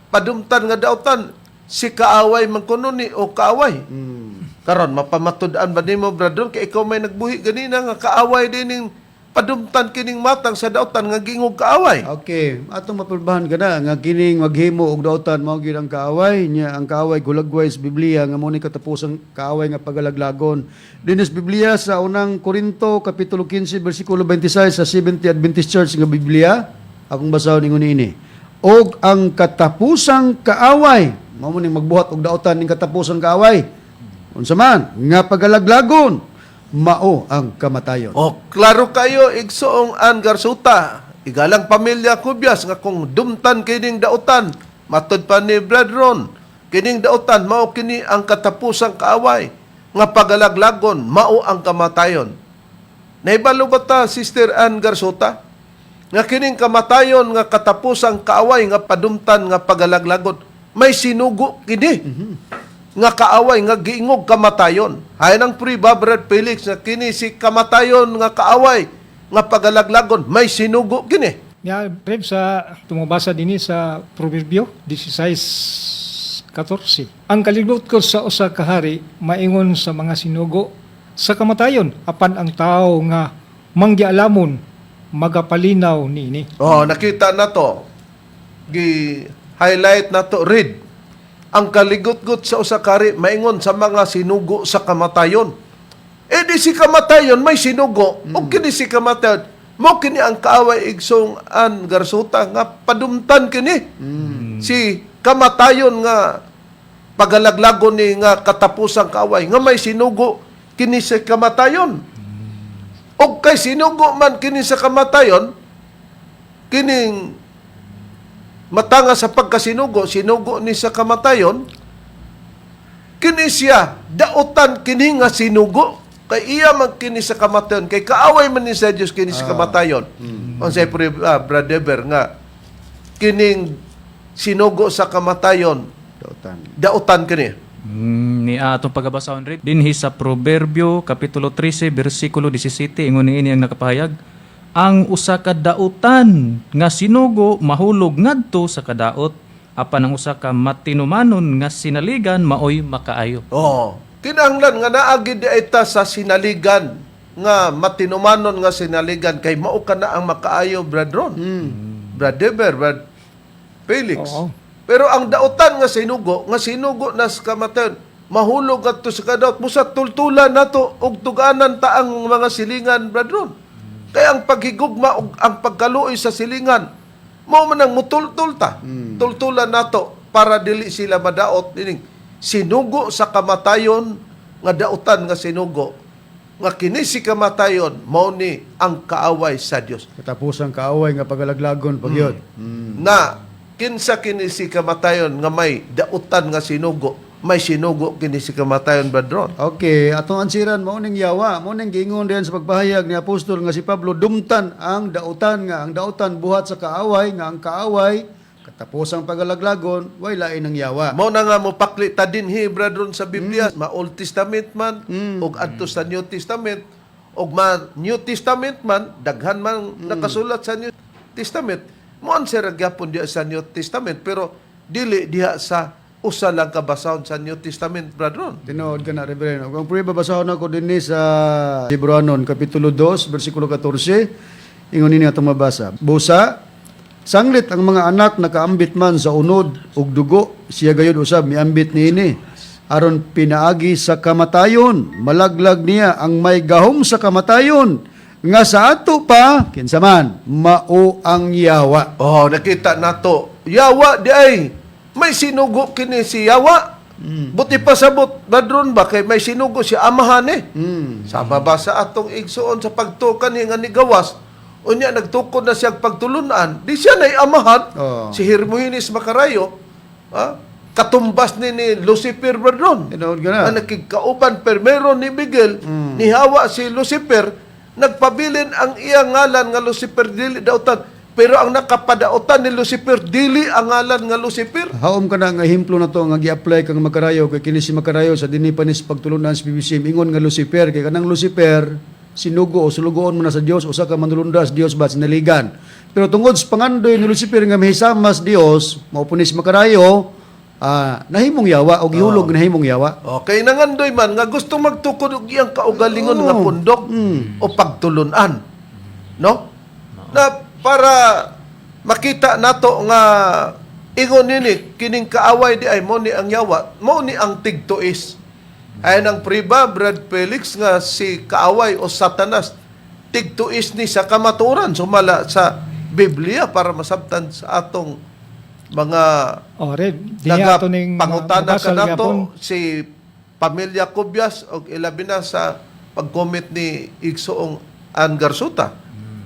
padumtan nga dautan, si kaaway man kuno ni o kaaway. Karon mapamatud-an ba nimo, Brad Ron, kay ikaw may nagbuhi ganina nga kaaway dining padumtan kining matang sa dautan nga gingog kaaway? Okay, atong mapulbahan ka na nga kining maghimo og dautan mao gyud ang kaaway niya. Ang kaaway gulagway sa Biblia nga mo ni katapusang kaaway nga pagalaglagon. Dinis Biblia sa unang Korinto kapitulo 15 bersikulo 26 sa 70 Adventist Church nga Biblia. Akong basahon, ingon niini. Og ang katapusang kaaway, mao mo ning magbuhat og dautan ning katapusang kaaway. Unsa man nga pagalaglagon, mao ang kamatayon. O, klaro kayo, igsoong Ann Garsuta. Igalang pamilya Kubyas nga kung dumtan kining dautan, matod pa ni Brad Ron, kining dautan mao kini ang katapusang kaaway nga pagalaglagon mao ang kamatayon. Naibalo ba ta, Sister Ann Garsuta? Nga kining kamatayon nga katapusang kaaway nga padumtan nga pagalaglagon, may sinugo kini nga kaaway nga giingog kamatayon. Hay nang priba, Brad Felix, nga kini si kamatayon nga kaaway nga pagalaglagon may sinugo kini. Ya, Reb, sa tumabasa dinhi sa Proverbio 16:14. Ang kaligot ko sa usa ka hari maingon sa mga sinugo sa kamatayon, apan ang tao nga manggialamon magapalinaw niini. Oh, nakita na to. Gi highlight na to, read. Ang kaligutgot sa usa ka hari maingon sa mga sinugo sa kamatayon. Eh di si kamatayon may sinugo. O kini si kamatayon mo kini ang kaaway, igsoong Ann Garsuta, nga padumtan kini. Si kamatayon nga pagalaglagon ni nga katapusang kaaway nga may sinugo kini sa kamatayon. Og kay sinugo man kini sa kamatayon, kining matanga sa pagkasinugo, sinugo ni sa kamatayon, kini siya, dautan kini nga sinugo, kay iya man kini sa kamatayon, kay kaaway man ni sa Dios kini sa kamatayon. Unsay Brad Eber nga, kining sinugo sa kamatayon, Dautan. Dautan kini. Ni atong pagabasahon rin dinhi sa Proverbio kapitulo 13 bersikulo 17, ingon niini ang nakapahayag: ang usa ka dautan nga sinugo mahulog ngadto sa kadaot, apan ang usa ka matinumanon nga sinaligan maoy makaayo. Oh, kinahanglan nga naagi di ay ta sa sinaligan nga matinumanon nga sinaligan kay mao ka na ang makaayo, Brad Ron. Brad Deber, Brad Felix. Oo. Pero ang dautan nga sinugo na sa kamatayon, mahulog adto sa kadaot, busa tultulan nato ug tuganan ta ang mga silingan, Brad Ron. Kaya ang paghigugma ug ang pagkaluoy sa silingan, mao man ang mutultul ta. Tultulan nato para dili sila madaot dining sinugo sa kamatayon nga dautan nga sinugo nga kini si kamatayon mao ni ang kaaway sa Dios. Katapusang kaaway nga pagalaglagon pag yun. Na kinsa kini si kamatayon nga may dautan nga sinugo, may sinugo kini si kamatayon, Brad Ron? Okay, atong ansiran mao ning yawa, mao ning giingon diyan sa pagpahayag ni apostol nga si Pablo, dumtan ang dautan nga ang dautan buhat sa kaaway nga ang kaaway katapusang pagalaglagon way lain ang yawa. Mao na nga mopakli ta dinhi, Brad Ron, sa Biblia, ma Old Testament man ug adto sa New Testament, ug ma New Testament man, daghan man nakasulat sa New Testament, mo answer gyapon diha sa New Testament, pero dili diha sa usa lang ka basahon sa New Testament, Brad Ron. Tinuod ka na, Reverend. Kung pwede, babasahon ako din ni sa Hebreanon, Kapitulo 2, versikulo 14. Ingon nini atong mabasa. Busa, sanglit ang mga anak nakaambit man sa unod ug dugo, siya gayud usab miambit niini. Aron pinaagi sa kamatayon, malaglag niya ang may gahom sa kamatayon, nga sa ato pa, kinsa man, mao ang yawa. Oh, nakita nato. Yawa di ay may sinugo kini si Yawa. Buti pa sabot, Brad Ron ba, kay may sinugo si amahan eh. Sama ba sa atong igsoon sa pagtukan ni nga ni gawas? Unya nagtukod na siya pagtulunan, di siya nay amahan. Oo. Si Hermogenes Macarayo, ha? Katumbas ni Lucifer, Brad Ron. Tinuod ka na. Nga nakigkauban permero ni Miguel, nihawa si Lucifer, nagpabilin ang iyang ngalan nga Lucifer, dili dautan. Pero ang nakapadautan ni Lucifer dili ang ngalan nga Lucifer. Haom ka na nga ehemplo na to nga gi-apply kang Makarayo kay kini si Makarayo sa dinhi pa ni sa pagtulunan sa PBC ingon nga Lucifer kay kanang Lucifer sinugo o sulugoon mo na sa Dios, usa ka manulundas Dios ba sinaligan, pero tungod sa pangandoy ni Lucifer nga mihisama sa Dios mao po ni si Makarayo nahimong yawa o gihulog nahimong yawa. Okay, nangandoy man nga gusto magtukod og iyang kaugalingon nga pundok o pagtulunan. No? Na para makita nato nga ingon nini kining kaaway di ay mo ni ang yawa, mo ni ang tigtuis. Ay nang priba, Brad Felix, nga si kaaway o Satanas tigtuis ni sa kamatuoran sumala sa Biblia para masabtan sa atong mga O, Red, di niya ato ning pangutana mabasa kanato gihapon. si pamilya Cubias og ilabi na sa pag-comment ni Igsoong Ann Garsuta.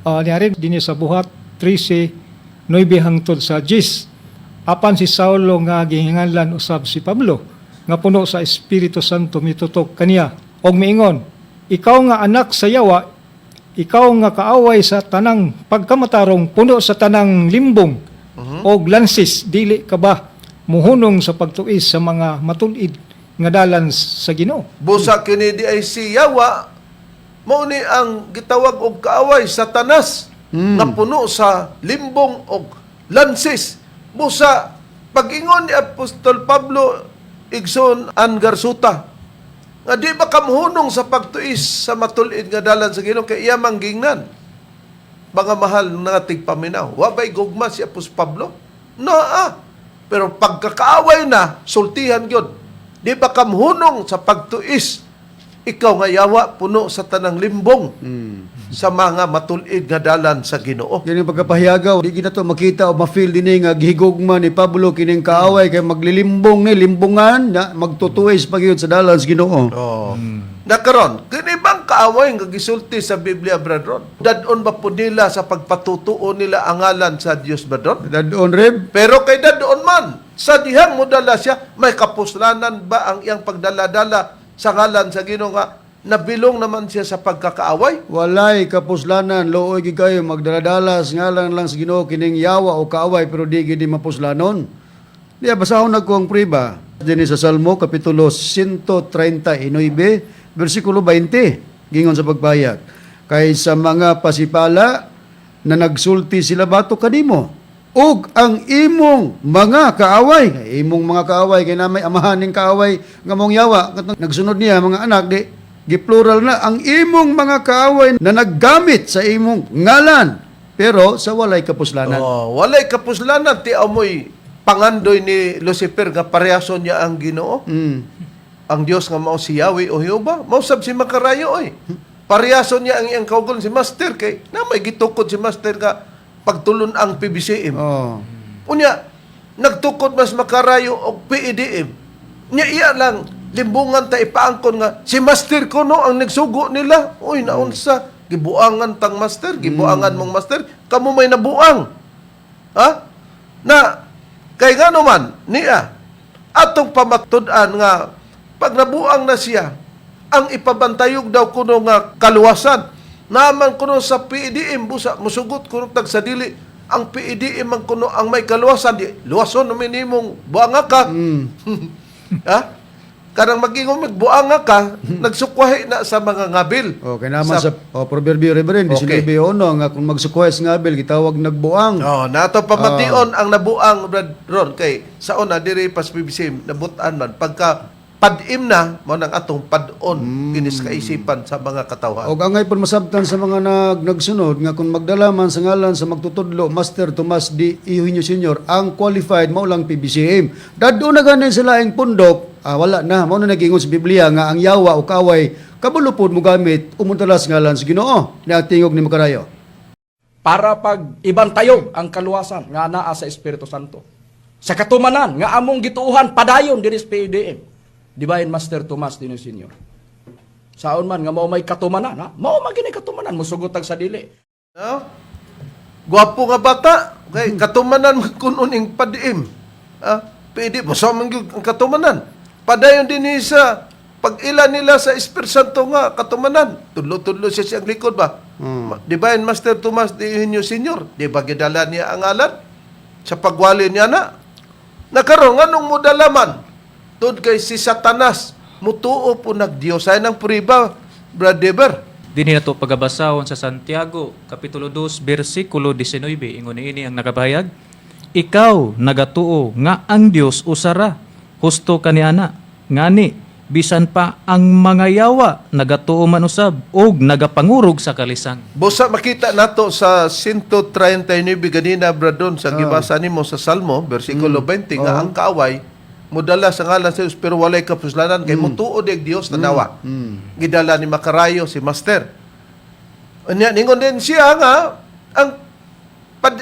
Ah, niya rin, dinhi sa Buhat 13, 9 hangtod sa 10. Apan si Saulo nga gihinganlan usab si Pablo, nga puno sa Espiritu Santo mitutok kaniya og miingon, "Ikaw nga anak sa yawa, ikaw nga kaaway sa tanang pagkamatarong, puno sa tanang limbong og lansis, dili ka ba muhunong sa pagtuis sa mga matul-id nga dalan sa Ginoo?" Busa kini di ay si Yawa, mao ni ang gitawag og kaaway, Satanas, nga puno sa limbong og lansis. Busa pag-ingon ni Apostol Pablo, Igsoon Ann Garsuta, nga di ba kamuhunong sa pagtuis sa matul-id nga dalan sa Ginoo kay iya mang gingnan? Mga mahal nga tigpaminaw, wa ba'y gugma si Apostol Pablo? Naa. Pero pagkakaaway na, sultihan gyud. Di ba kamuhunong sa pagtuis, ikaw nga yawa, puno sa tanang limbong sa mga matul-id nga dalan sa Ginoo? Yan yung pagkapahiyagaw, di gina to makita o ma-feel din nga gihigugma ni Pablo kining kaaway kay maglilimbong ni limbungan na magtutuwis pag yun sa dalan sa Ginoo. Oh. Nakaron, kini bang kaaway nga gisulti sa Biblia, Brad Ron? Dadon ba po nila sa pagpatutuo nila ang ngalan sa Dios, Brad Ron? Dadon, Reb? Pero kay dadon man, sa dihang modala siya, may kapuslanan ba ang iyang pagdala-dala sa ngalan sa Ginoo nga nabilong naman siya sa pagkakaaway? Walay kapuslanan, looy gid kayo magdala-dala sa ngalan lang sa Ginoo kining yawa o kaaway pero di gid mapuslanon. Diya basahon na ko ang priba dinhi sa Salmo kapitulo 139 bersikulo 20, gingon sa pagpayag. Kay sa mga pasipala na nagsulti sila bato kanimo ug ang imong mga kaaway, imong mga kaaway kay na may amahan ning kaaway nga mong yawa. Katong nagsunod niya mga anak, di giplural na ang imong mga kaaway na naggamit sa imong ngalan pero sa walay kapuslanan. Oh, walay kapuslanan, ti amoy pangandoy ni Lucifer nga parehason niya ang Ginoo. Ang Dios nga mao si Yahweh o Jehovah, mao sab si Makarayo oy. Parehason niya ang iyang kaugon si Master kay na may gitukod si Master nga pagtulon ang PBCM. Unya, nagtukod mas Makarayo og PEDM. Nya iya lang limbungan ta ipaangkon nga si Master kuno ang nagsugo nila. Uy, naunsa gibuangan tang Master, gibuangan mong Master, kamo may nabuang. Ha? Na kay ngano man niya atong pamatud-an nga pag nabuang na siya, ang ipabantayog daw kuno nga kaluwasan naman kuno sa PEDM, busa musugot kuno tag sa dili ang PEDM man kuno ang may kaluwasan, di luwason naman nimong buanga ka. Ha, kanang magingong magbuanga ka, nagsukwahi na sa mga ngabil. Okay naman sa, oh, Proverbio, Reverend, 19:1 nga kung magsukway sa ngabil gitawag nagbuang. Oh, nato pamation ang nabuang, Brad Ron, kay sa una diri pas PBC nabutan man pagka padim na mao nang atong pad-on kinis kaisipan sa mga katawhan. Og angay pud masabtan sa mga nagsunod nga kung magdala man sa ngalan sa magtutudlo Master Tomas D. Eugenio Senior, ang qualified mao lang PBCM. Dadto na ganin sa laing pundok, wala na mao na nagingon sa Biblia nga ang yawa o kaaway kabalo pod mo gamit umuntala sa ngalan sa Ginoo. Ni ang tingog ni Makarayo. Para pag ibantayog ang kaluwasan nga naa sa Espiritu Santo. Sa katumanan nga among gituohan padayon diri sa PEDM. Divine Master Tomas Dino Senior. Saon man nga mao may katumanan, ha? Mao man gini katumanan musugot tag sa dili. No? Gwapo nga bata, kay katumanan man kuno ning padiim. Ah, pwede mo sa man gyud ang katumanan. Padayon din ni sa pag-ila nila sa Espiritu Santo nga katumanan. Tudlo-tudlo siya siyang likod ba? Divine Master Tomas de Eugenio Senior, di ba gidala niya ang ngalan sa pagwali niya na? Nakaroon, anong mudalaman? Tud kay si Satanas, mutuo po nagdiyosay ng priba, Brad Deber. Dinhi nato pagabasahon sa Santiago kapitulo 2 bersikulo 19, ingon niini ang nakapahayag, "Ikaw nagatuo nga ang Dios usara, husto kaniana. Ngani bisan pa ang mga yawa nagatuo man usab og nagapangurog sa kalisang." Busa makita nato sa 139 ganina, Bradon, sa gibasa nimo sa Salmo bersikulo 20 nga ang kaaway modala sa ngalan sa Dios pero walay kapuslanan kay mutuo og Dios, tanawa. Gidala ni Makarayo si Master. Unya ningon din siya nga ang pad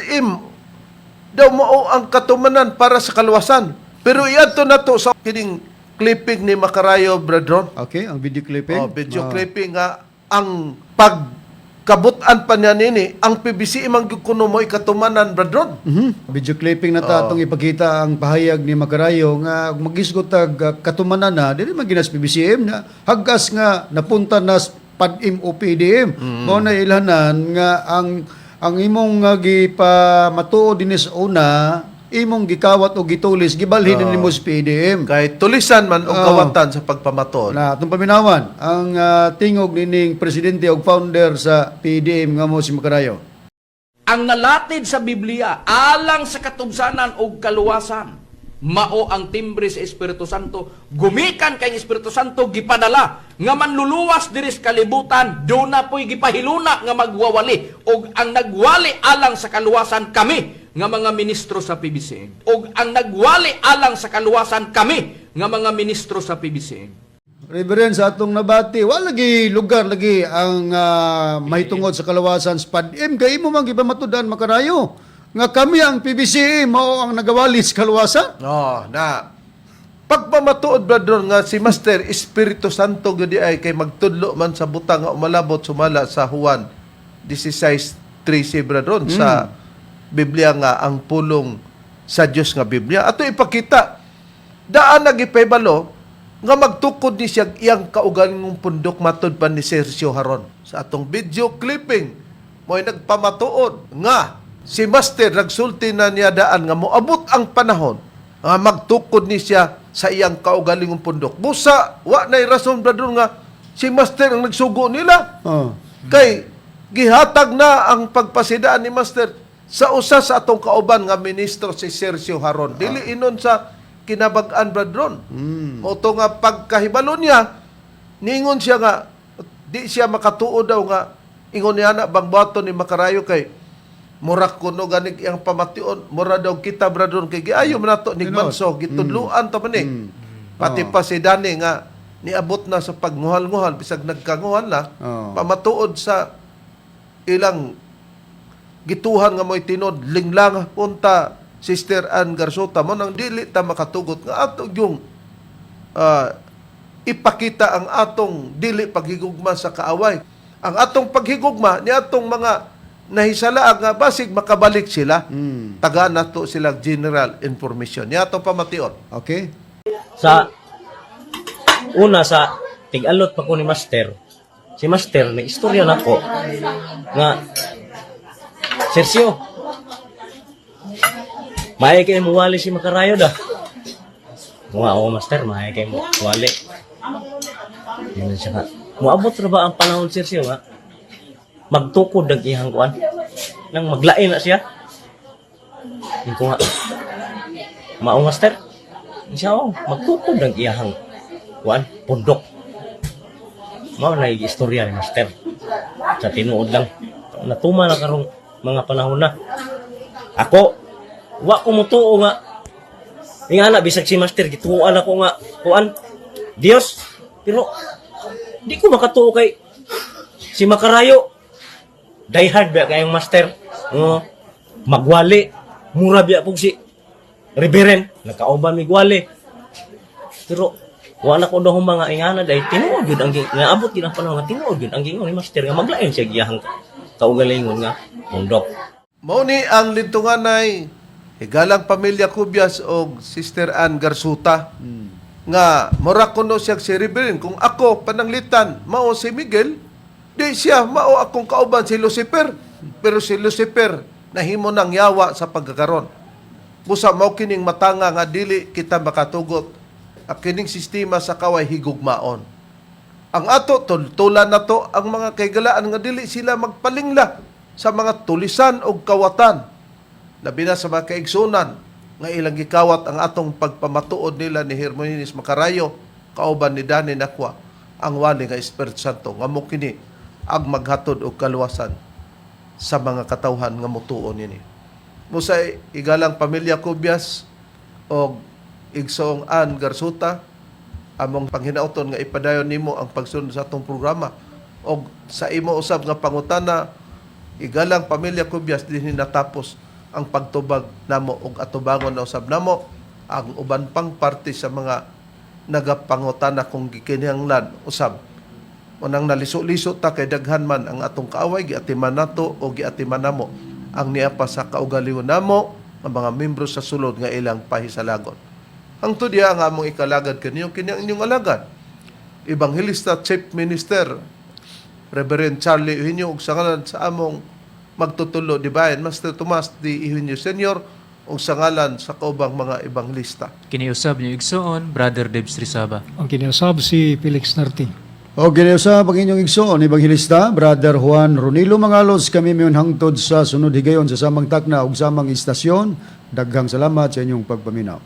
Daw mao ang katumanan para sa kaluwasan. Pero iadto na to sa kining clipping ni Makarayo, Brethren. Okay, ang video clipping. Oh, video clipping nga ang pagkabutan pa niya nini, ang PBC imang gyud kuno mo katumanan, Brethren. Video clipping na ta atong ipakita ang pahayag ni Makarayo nga magisgot tag katumanan na dili man ginas PBCM na haggas nga napunta na PADIM o PDM. Mao na ilhanan nga ang imong nga gipamatuod dinhi sa una imong gikawat o gitulis gibalhin nimo sa PDM. Kay tulisan man og kawatan sa pagpamatuod. Na atong paminawan ang tingog nining presidente og founder sa PDM nga mo si Makarayo. Ang nalatid sa Biblia alang sa katubsanan ug kaluwasan mao ang timbre sa Espiritu Santo. Gumikan kay Espiritu Santo, gipadala nga manluluwas diri sa kalibutan, duna po'y gipahiluna nga magwawali, ug ang nagwali alang sa kaluwasan kami nga mga ministro sa PBC, ug ang nagwali alang sa kaluwasan kami nga mga ministro sa PBC. Reverend, sa atong nabati, wala lagi lugar lagi ang mahitungod sa kalawasan sa PADM. Kay imo man gipamatudan, Makarayo, nga kami ang PBCE mao ang nagawali sa kaluwasan. No, na. Pagpamatuod, brother, nga si Master Espiritu Santo gyud ay kay magtudlo man sa butang nga umalabot sumala sa Juan 16:13, brother, sa Biblia nga ang pulong sa Dios nga Biblia. Ato ipakita daan nagipahibalo nga magtukod ni siya iyang kaugalingong pundok matud pa ni Sergio Haron. Sa atong video clipping, mo'y nagpamatuod nga si Master nagsulti na niya daan nga moabot ang panahon nga magtukod ni siya sa iyang kaugalingong pundok. Busa, wa na'y rason, brother, nga si Master ang nagsugo nila. Kay gihatag na ang pagpasidaan ni Master sa usa sa atong kauban nga ministro si Sergio Haron. Dili inon sa kinabag-an, brethren. Mao to nga pagkahibalo niya, ningon siya nga di siya makatuo daw nga ingon niya na bang bato ni Makarayo kay mura kuno ganig iyang pamation, mura daw kita, brethren, kay giayo man nato nigmanso, gitudluan ta man eh. Pati pa si Dani nga niabot na sa pagnguhal-nguhal bisag nagkanguhal na pamatuod sa ilang gituhan nga mo'y tinod linglang punta Sister Ann Garsota mo nang dili ta makatugot nga ato yung ipakita ang atong dili paghigugma sa kaaway. Ang atong paghigugma ni atong mga nahisala nga basig makabalik sila. Tagaan nato sila general information. Ni atong pamation. Okay? Sa una sa tig-alot pa ko ni Master, si Master na istorya nako nga, "Sergio, maay kay mo wali si Makarayo da." Nga, "Oo, Master, maay kay mo wali." Yun siya nga, "Moabot ra ba ang panahon, Sergio, nga magtukod ang iyang kuan nang maglain na siya?" Yun ko nga, "Mao, Master." Siya, "Oh, magtukod ang iyahang kuan pundok." Mao na istorya ni Master. Sa tinuod lang, natuma na karong mga panahon na. Ako, wa ko mutuo nga nga na bisag si Master gituoan ako nga kuan Dios, pero di ko makatuo kay si Makarayo die hard ba kayong Master. Oo. Magwali mura biya pug si Reverend nakauban migwali, pero wala ko daw mga ingana dahil tinuod yun ang nga abot yun ang panahon nga tinuod yun ang gingon ni Master nga maglain siya giyahang kaugalingon nga pundok. Mao ni ang lintunganay higalang pamilya Cubias og Sister Ann Garsuta nga mura kuno siya si Reverend. Kung ako pananglitan mao si Miguel, di siya mao akong kauban si Lucifer, pero si Lucifer nahimo ng yawa sa pagkakaron. Busa mao kining matanga nga dili kita makatugot ang kining sistema sa kaway higugmaon. Ang ato tultulan nato ang mga kaigalaan nga dili sila magpalingla sa mga tulisan og kawatan, labi na sa mga kaigsunan nga ilang gikawat ang atong pagpamatuod nila ni Hermogenes Macarayo kauban ni Dani Nakwa ang wali nga Espiritu Santo nga mo kini ang maghatod og kaluwasan sa mga katawhan nga motuo nini. Musa igalang pamilya Cubias og igsoong Ann Garsuta, among panghinauton nga ipadayon nimo ang pagsunod sa atong programa og sa imo usab nga pangutana, igalang pamilya Cubias, dinhi natapos. Ang pagtubag namo ug atubangon na usab namo ang uban pang parte sa mga nagapangutana kung gikinahanglan usab. Unang naliso-liso ta kay daghan man ang atong kaaway, giatiman nato o giatiman namo ang niya pa sa kaugalingon namo ang mga membro sa sulod nga ilang pahisalagon. Hangtod diha ang among ikalagad kaniyo, kini ang inyong alagad, Ebanghelista Chief Minister Reverend Charlie Eugenio, ug sa ngalan sa among magtutulo dibayan Master Tomas D. Eugenio Senior ug sa ngalan sa kaubang mga ebanghelista. Kini usab inyong igsoon, Brother Debs Rizaba. Ang kiniusab si Felix Narti. O kini usab ang inyong igsoon, Ebanghelista, Brother Juan Ronilo Mangalos, kami miyon hangtod sa sunod higayon sa samang takna ug samang istasyon. Daghang salamat sa inyong pagpaminaw.